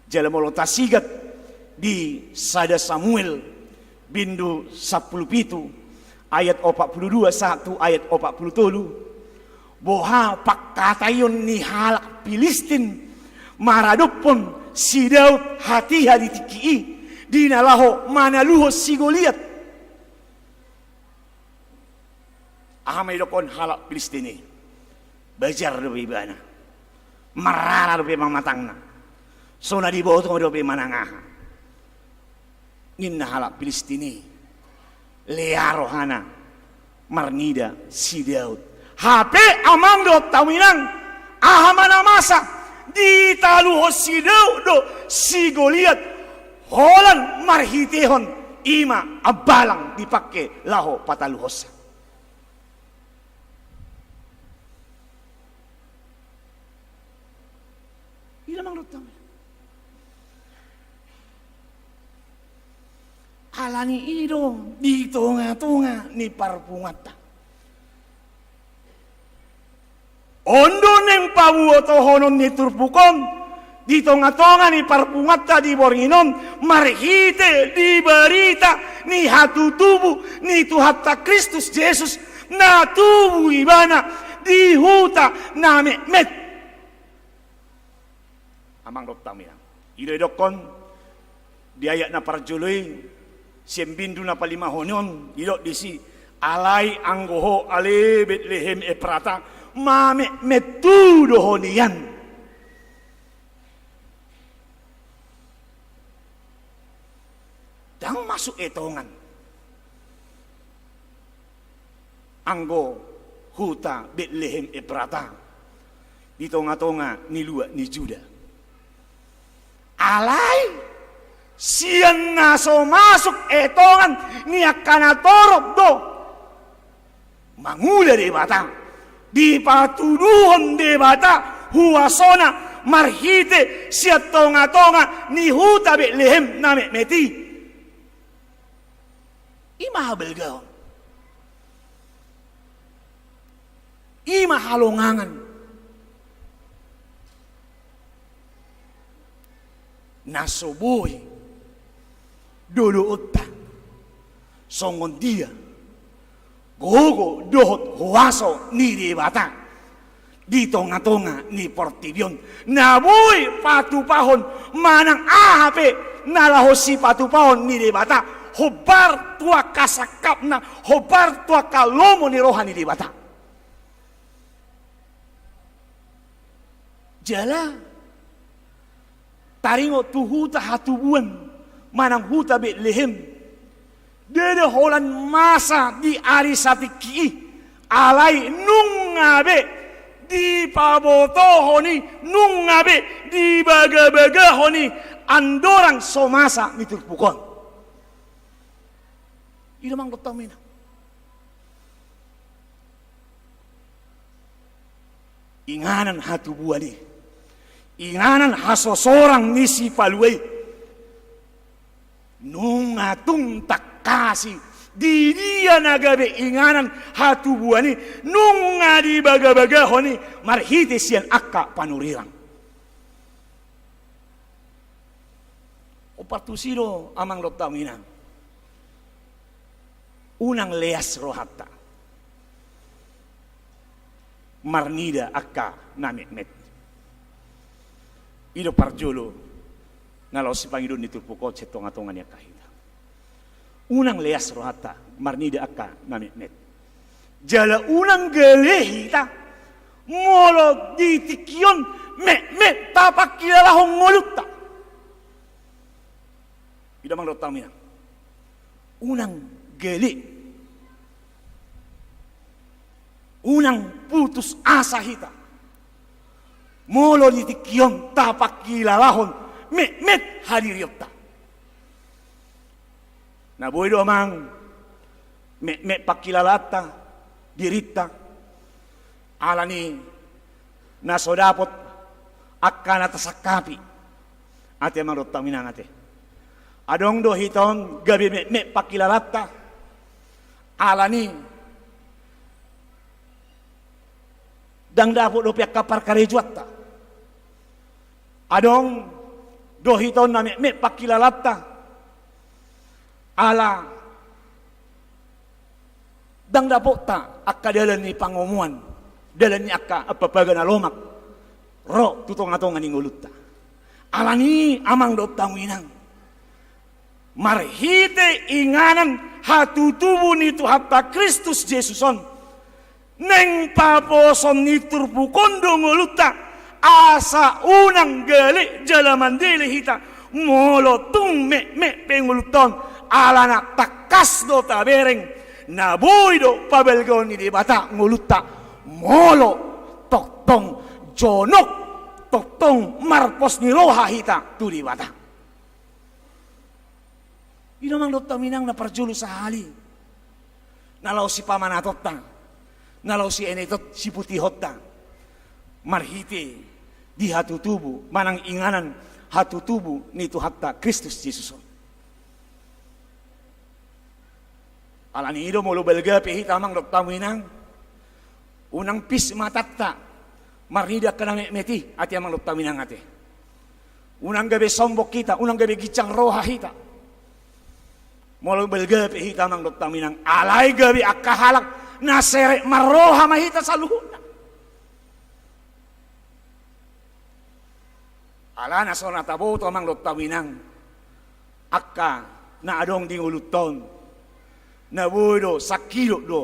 Jala molo tasigat di sada Samuel bindu sampulu pitu ayat opat pulu dua sahat tu ayat opat pulu tolu, boha pangkataion ni halak Pilistin maradophon si Daud hatiha di tingki i, di na laho manaluhon si Goliat. Aha ma didokkon halak Pilistin i? Bajar dope ibana, marara dope pamatangna, so na diboto dope manang aha. Ninna halak Pilistin i, lea rohana marnida si Daud, Hape amang dohot hamu inang, aha ma na masa? Ditaluhon si Daud do si Goliat holan marhitehon i ma ambalang dipangke laho pataluhonsa. Ida amang dohot hamu. Alani i do di tongatonga ni parpunguanta. On do naeng pabotohonon ni turpuk on di tongatonga ni parpunguanta di borngin on, marhite di barita ni hatutubu ni Tuhanta Kristus Jesus, na tubu ibana di huta na metmet. Amang dohot hamu inang, i do didokkon di ayat na parjolo i, sian bindu na palimahon on, didok disi: Alai anggo ho ale Betlehem Efrata, mametmet tu do ho nian. Ndang masuk etongan anggo huta Betlehem Efrata di tongatonga ni luat ni Juda. Alai sian na so masuk etongan ni angka na torop do mangula Debata, dipatuduhon Debata huasona marhite sian tongatonga ni huta Betlehem na metmet i. I ma habalgaon, i ma halongangan na so boi doloonta songon dia gogo dohot huaso ni Debata di tongatonga ni portibi on, na boi patupahon manang aha pe na laho sipatupahon ni Debata, hombar tu angka sangkapna, hombar tu angka lomo ni roha ni Debata. Jala taringot tu huta hatubuan manang huta Betlehem, ndada holan masa di ari satingki i, alai nunga be dipabotohon i, nunga be dibagabagahon i andorang so masa ni turpuk on. I do amang dohot hamu inang. Inganan hatubuan i, inganan hasosorang ni Sipalua i, nunga tung tangkas i di dia na gabe inganan hatubuan i, nunga dibagabagahon i marhite sian angka panurirang. Ompat tusi do amang dohot hamu inang. Unang leas rohanta marnida angka na metmet. I do parjolo na laho sipangidoon ni turpuk on sian tongatonga ni angka hita. Unang leas rohanta marnida angka na metmet. Jala unang gale hita molo di tingki on metmet tapangkilalahon ngolunta. I do amang dohot hamu inang. Unang gale, unang putus asa hita molo di tingki on tapangkilalahon metmet hadirionta. Na boi do amang metmet pangkilalaanta dirinta, alani na so dapot angka na tasangkapi. Ate amang dohot hamu inang ate. Adong do hita on gabe metmet pangkilalaanta, alani ndang dapot dope angka parkarejoanta. Adong do hita on na metmet pangkilalaanta, ala ndang dapotta angka dalan ni pangomoan, dalan ni angka ampapaga na lomak ro tu tongatonga ni ngolunta. Alani i amang dohot hamu inang, marhite inganan hatutubu ni Tuhanta Kristus Jesus on, naeng paposon ni turpuk on do ngolunta, asa unang gale jala mandele hita molo tung metmet pe ngolunta on, alana tangkas do tabereng na boi do pabalgaon ni Debata ngolunta Molo tongtong jonok, tongtong marpos ni roha hita tu Debata. I do amang dohot hamu inang na parjolo sahali na laho sipamanatonta, na laho sienetehon, siputihonta marhite di hatutubu manang inganan hatutubu ni Tuhanta Kristus Jesus on. Alani i do molo balga pe hita amang dohot hamu inang, unang pis matanta marnida angka na metmet i ate amang dohot hamu inang ate. Unang gabe sombong hita, unang gabe ginjang roha hita. Molo balga pe hita amang dohot hamu inang, alai gabe angka halak na serep marroha ma hita saluhutna. Alana so na taboto amang dohot hamu inang, angka na adong di ngolunta on, na boi do sangkidop do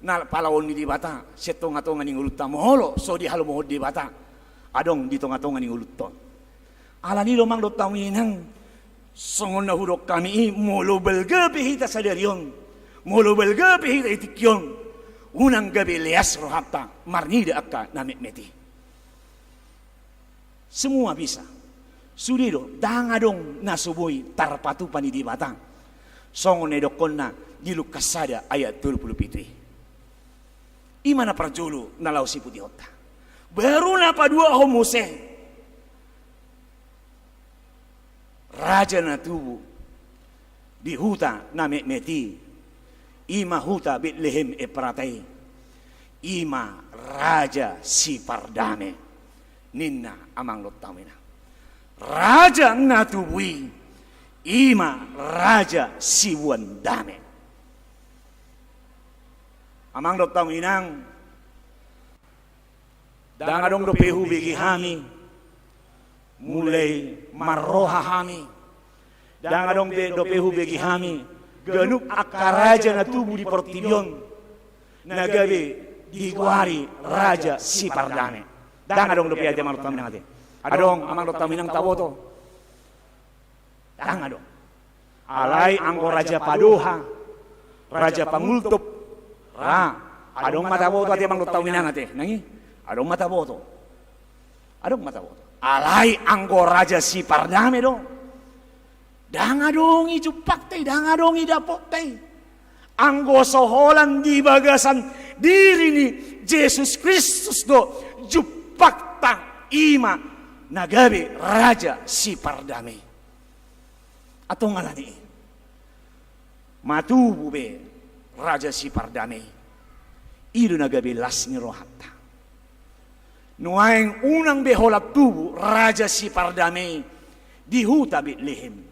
na palaoon ni Debata sian tongatonga ni ngolunta molo so dihalomohon Debata adong di tongatonga ni ngolunta on. Alani i do amang dohot hamu inang, songon na hudok hami i, molo balga pe hita sadari on, molo balga pe hita di tingki on, unang gabe leas rohanta marnida angka na metmet i. Semua bisa. Sude do, ndang adong na so boi tarpatupa ni Debata. Songon na idokkonna di Lukas sada ayat tolu pulu pitu i. I ma na parjolo na laho siputihonta. Baru na paduahon muse, raja na tubu di huta na metmet i, i ma huta Betlehem Efrata i, i ma raja sipardame, ninna amang dohot hamu inang. Raja na tubu i, i ma raja siboan dame. Amang dohot hamu inang, ndang adong dope hubege hami mulai marroha hami. Ndang adong pe dope hubege hami ganup angka raja na tubu di portibi on na gabe digoari raja sipardame. Ndang adong dope ate amang dohot hamu inang ate. Adong amang dohot hamu inang taboto? Ndang adong. Alai anggo raja padoha, raja pangultup, ra, adong ma taboto ate amang dohot hamu inang ate. Nang i, adong ma taboto. Adong ma taboto. Alai anggo raja sipardame do, ndang adong i jumpangta i, ndang adong i dapotta i. Anggo so holan di bagasan diri ni Jesus Kristus do jumpangta, i ma na gabe raja sipardame i. Antong alani i ma tubu be raja sipardame i. I do na gabe las ni rohanta. Nuaeng unang be holan tubu raja sipardame i di huta Betlehem.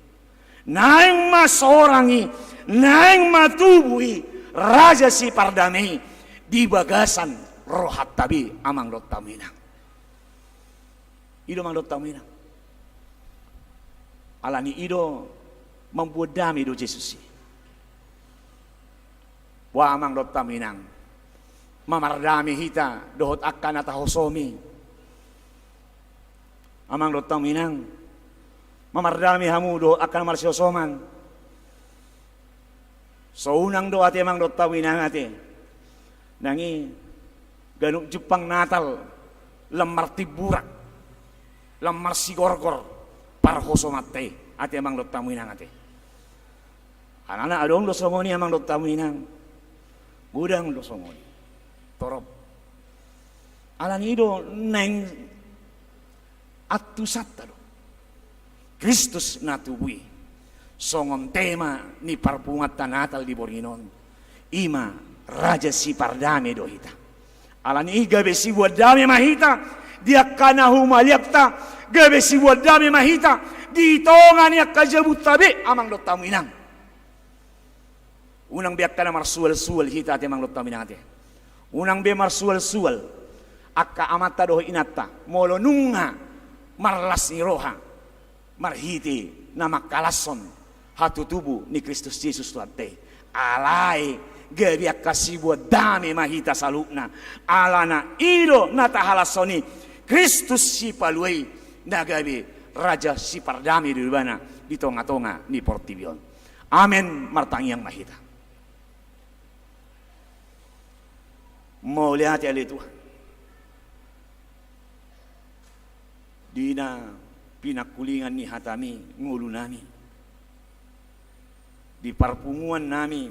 Naeng ma sorang i, naeng ma tubu i raja sipardame i di bagasan rohanta be amang dohot hamu inang. I do amang dohot hamu inang. Alani i do mamboan dame do Jesus i. Boha amang dohot hamu inang, mamardame hita dohot angka na tahosom i? Amang dohot hamu inang, mamardame hamu dohot angka na marsihosoman? So unang do ate amang dohot hamu inang ate. Nang i ganup jumpang Natal lam martimburak, lam marsigorgor parhosomanta i ate amang dohot hamu inang ate. Alana adong do songon i amang dohot hamu inang. Godang do songon i. Torop. Alani i do naeng antusanta do Kristus na tubu i songon tema ni parpunguanta Natal di borngin on. I ma raja sipardame do hita. Alani i gabe siboan dame ma hita di angka na humaliangta, gabe siboan dame ma hita di tonga ni angka jabunta be amang dohot hamu inang. Unang be angka na marsualsual hita ate amang dohot hamu inang ate. Unang be marsualsual angka amanta dohot inanta molo nunga marlas ni roha marhite na mangkalashon hatutubu ni Kristus Jesus Tuhanta i. Alai gabe angka siboan dame ma hita saluhutna. Alana i do na tahalashon i Kristus Sipalua i na gabe raja sipardame do ibana di tongatonga ni portibi on. Amen. Martangiang ma hita. Mauliate ale Tuhan. Di na pinangkulingan ni hataMi ngolunami di parpunguannami,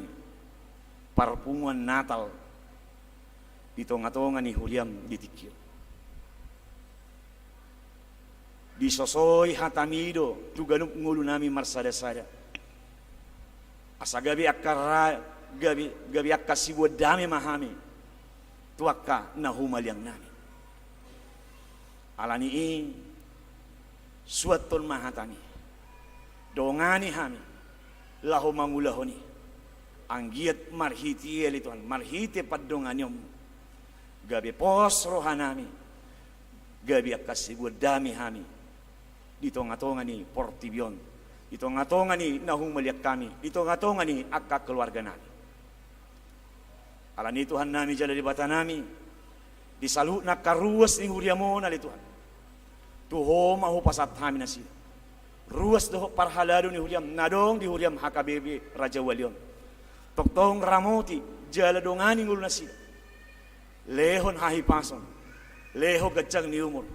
parpunguan Natal, di tongatonga ni huriaM di tingki on. Disosoi hataMi do tu ganup ngolunami marsadasada. Asa gabe angka ra-, gabe, gabe angka siboan dame ma hami tu angka na humaliangnami. Ala ni i, suanhon ma hataMi. Dongani hami laho mangulahon i. Anggiat marhite i ale Tuhan, marhite pandonganion, gabe pos rohanami, gabe angka siboan dame hami di tongatonga ni portibi on, di tongatonga ni na humaliang hami, di tongatonga ni angka keluarganami. Ala ni i Tuhannami jala Debatanami, di saluhutna angka ruas ni huriaM on ale Tuhan, tu Ho ma hupasahat hami nasida. Ruas dohot parhalado ni huriaM na adong di huriaM H K B P Rajawali on. Tongtong ramoti jala dongani ngolunasida. Lehon hahipason, lehon ganjang ni umur,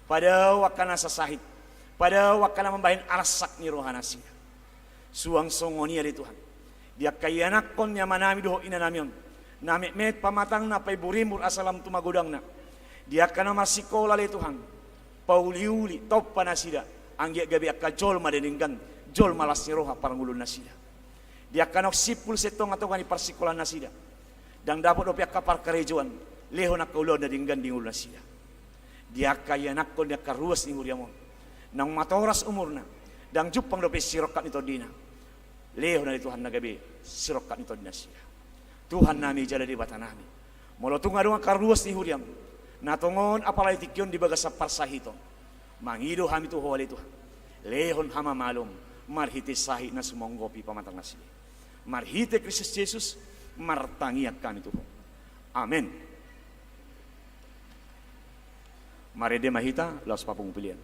padao angka na sasahit, padao angka na mambahen arsak ni rohanasida. Suang songon i ale Tuhan, di angka ianakhon ni amanami dohot inanami on, na metmet pamatangna, paimburimur asa lam tu magodangna. Di angka na marsikola ale Tuhan, pauliuli, tompa nasida, anggiat gabe angka jolma na denggan, jolma las ni roha parngoluannasida. Di angka naung simpul sian tongatonga ni parsikolaannasida, ndang dapot dope angka parkarejoan, lehon angka ulaon na denggan di ngolunasida. Di angka ianakhon ni angka ruas ni huriaM on, naung matoras umurna, ndang jumpang dope sirongkap ni tondina, lehon ale Tuhan na gabe sirongkap ni tondinasida. Tuhannami jala Debatanami, molo tung adong angka ruas ni huriaM na tongon apala di tingki on di bagasan parsahiton, mangido hami tu Ho ale Tuhan, lehon hamamalum marhite sahit na sumonggopi pamatangnasida. Marhite Kristus Jesus martangiang hami tu Ho. Amen. Marende ma hita laos papungu pelean.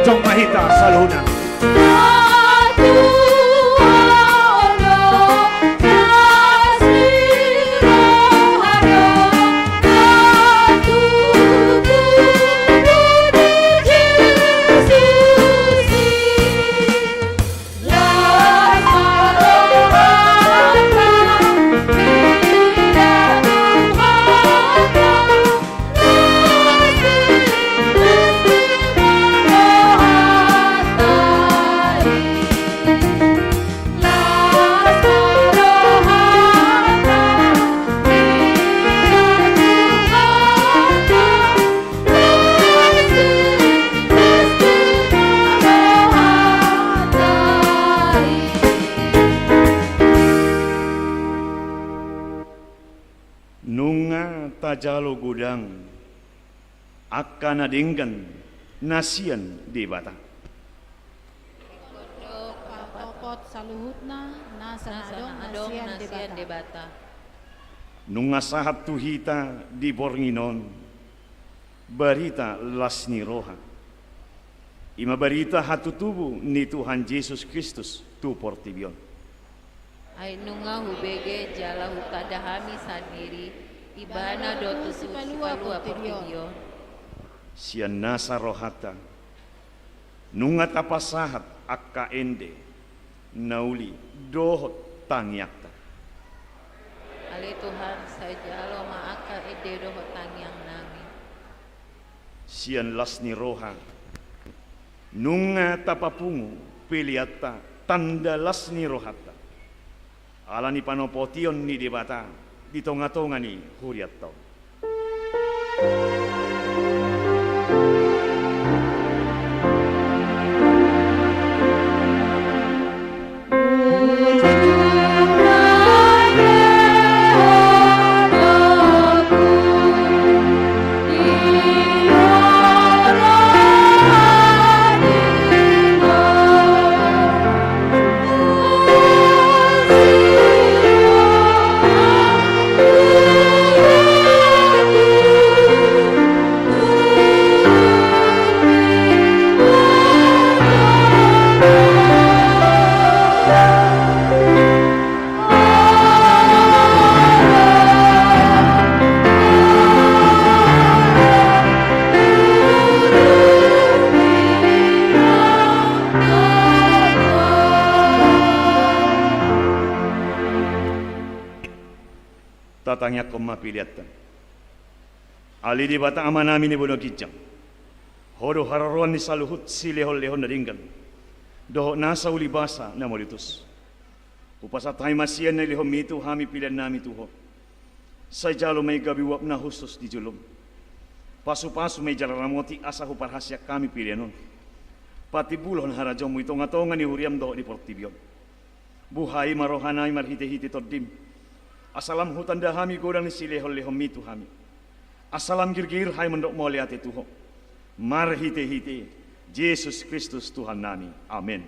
Jongjong ma hita saluhutna. Nunga tajalo godang angka na denggan na sian Debata. Ingkon do patopot saluhutna nasa na adong na sian Debata. Nunga sahat tu hita di borngin on barita las ni roha. I ma barita hatutubu ni Tuhan Jesus Kristus tu portibi on. Ai nunga hubege jala hutanda hami sandiri, Ibana do tutu sipalua portibi on. Sian nasa rohanta nunga tapasahat angka ende, na uli dohot tangiangta. Ale Tuhan, sai jalo ma angka ende dohot tangiangnami. Sian las ni roha nunga tapapungu peleanta tanda las ni rohanta, ala ni panopotion ni Debata di tongatonga ni hurianta on. Tatangiangkon ma peleanta. Ale Debata Amanami na di banua ginjang, Ho do haroroan ni saluhut silehonlehon na denggan dohot nasa ulibasa na mauliutus. Hupasahat hami ma sian na nilehonMi tu hami peleannami tu Ho. Sai jalo ma i gabe uap na hushus di joloM. Pasupasu ma i jala ramoti asa huparhaseang hami pelean on patimbulhon harajaonMu di tongatonga ni huriaM dohot di portibi on. Buhai ma rohanami marhitehite TondiM, asa lam hutanda hami godang ni silehonlehonMi tu hami, asa lam girgir hami mandok mauliate tu Ho. Marhitehite Jesus Kristus Tuhannami. Amen.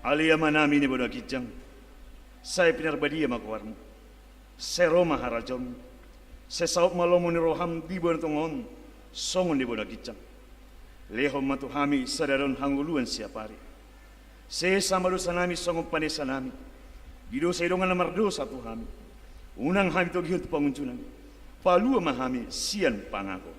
Ale Amanami na di banua ginjang, sai pinarbadia ma goarMu. Sai ro ma harajaonMu. Sai saut ma lomo ni rohaM di banua tonga on songon di banua ginjang. Lehon ma tu hami sadari on hangoluan siapari. Sesa ma dosanami songon panesanami di dosa ni dongan na mardosa tu hami. Unang hami togihon tu pangunjunan. Palua ma hami sian pangago.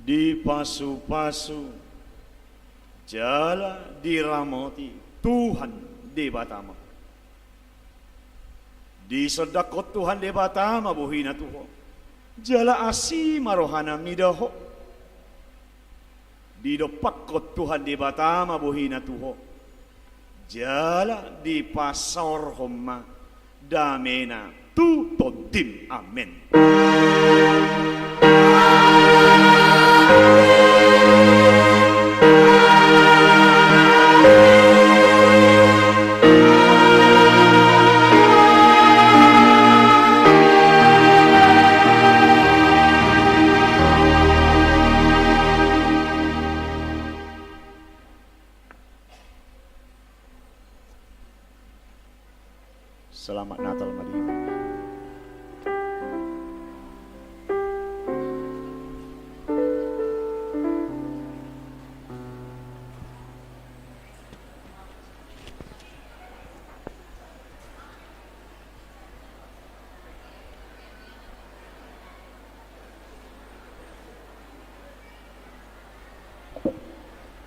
Dipasupasu jala diramoti Tuhan Debata ma. Disondangkon Tuhan Debata ma bohina tu ho, jala asi ma rohana mida ho. Didompakkon Tuhan Debata ma bohina tu ho, jala dipasaorhon ma damena tu tondim. Amen. Selamat Natal ma di hita.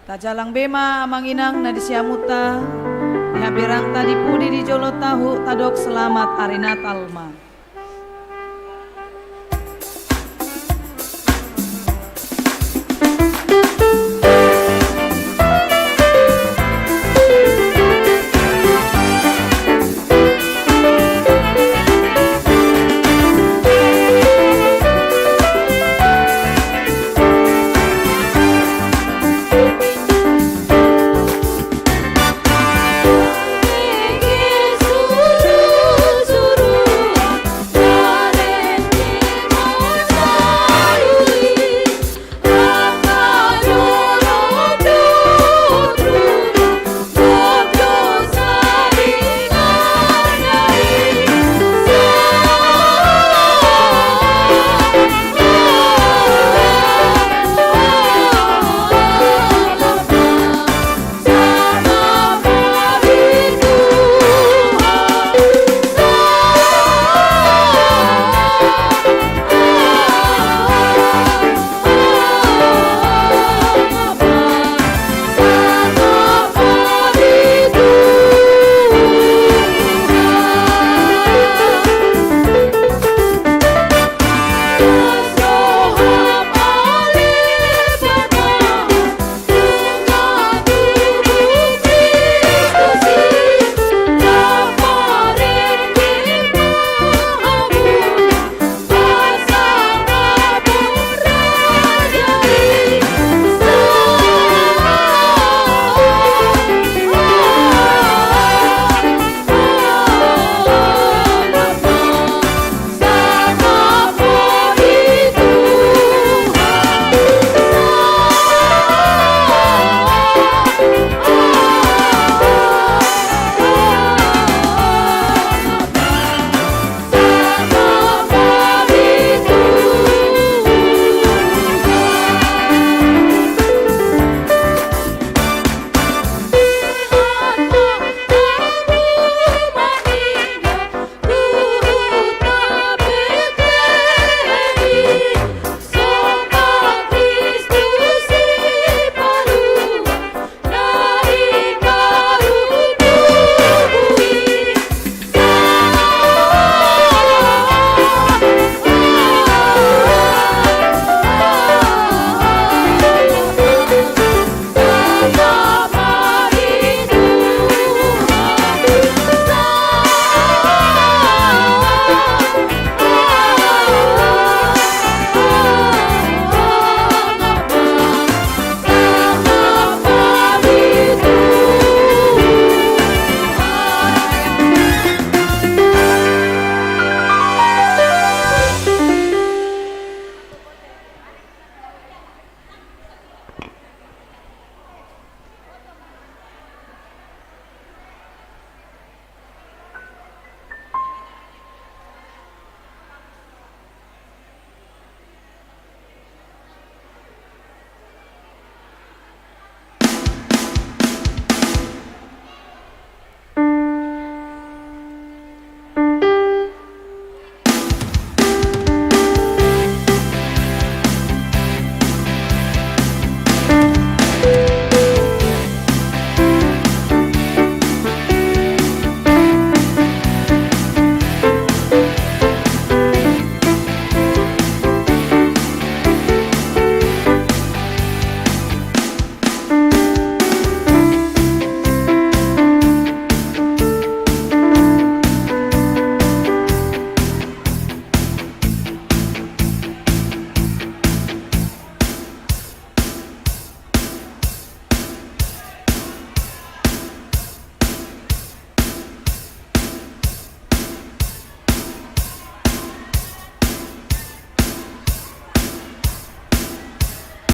Tajalang be ma amang inang na di siamunta, di haberangta di pudi di jolo tahu, tadok selamat ari Natal ma.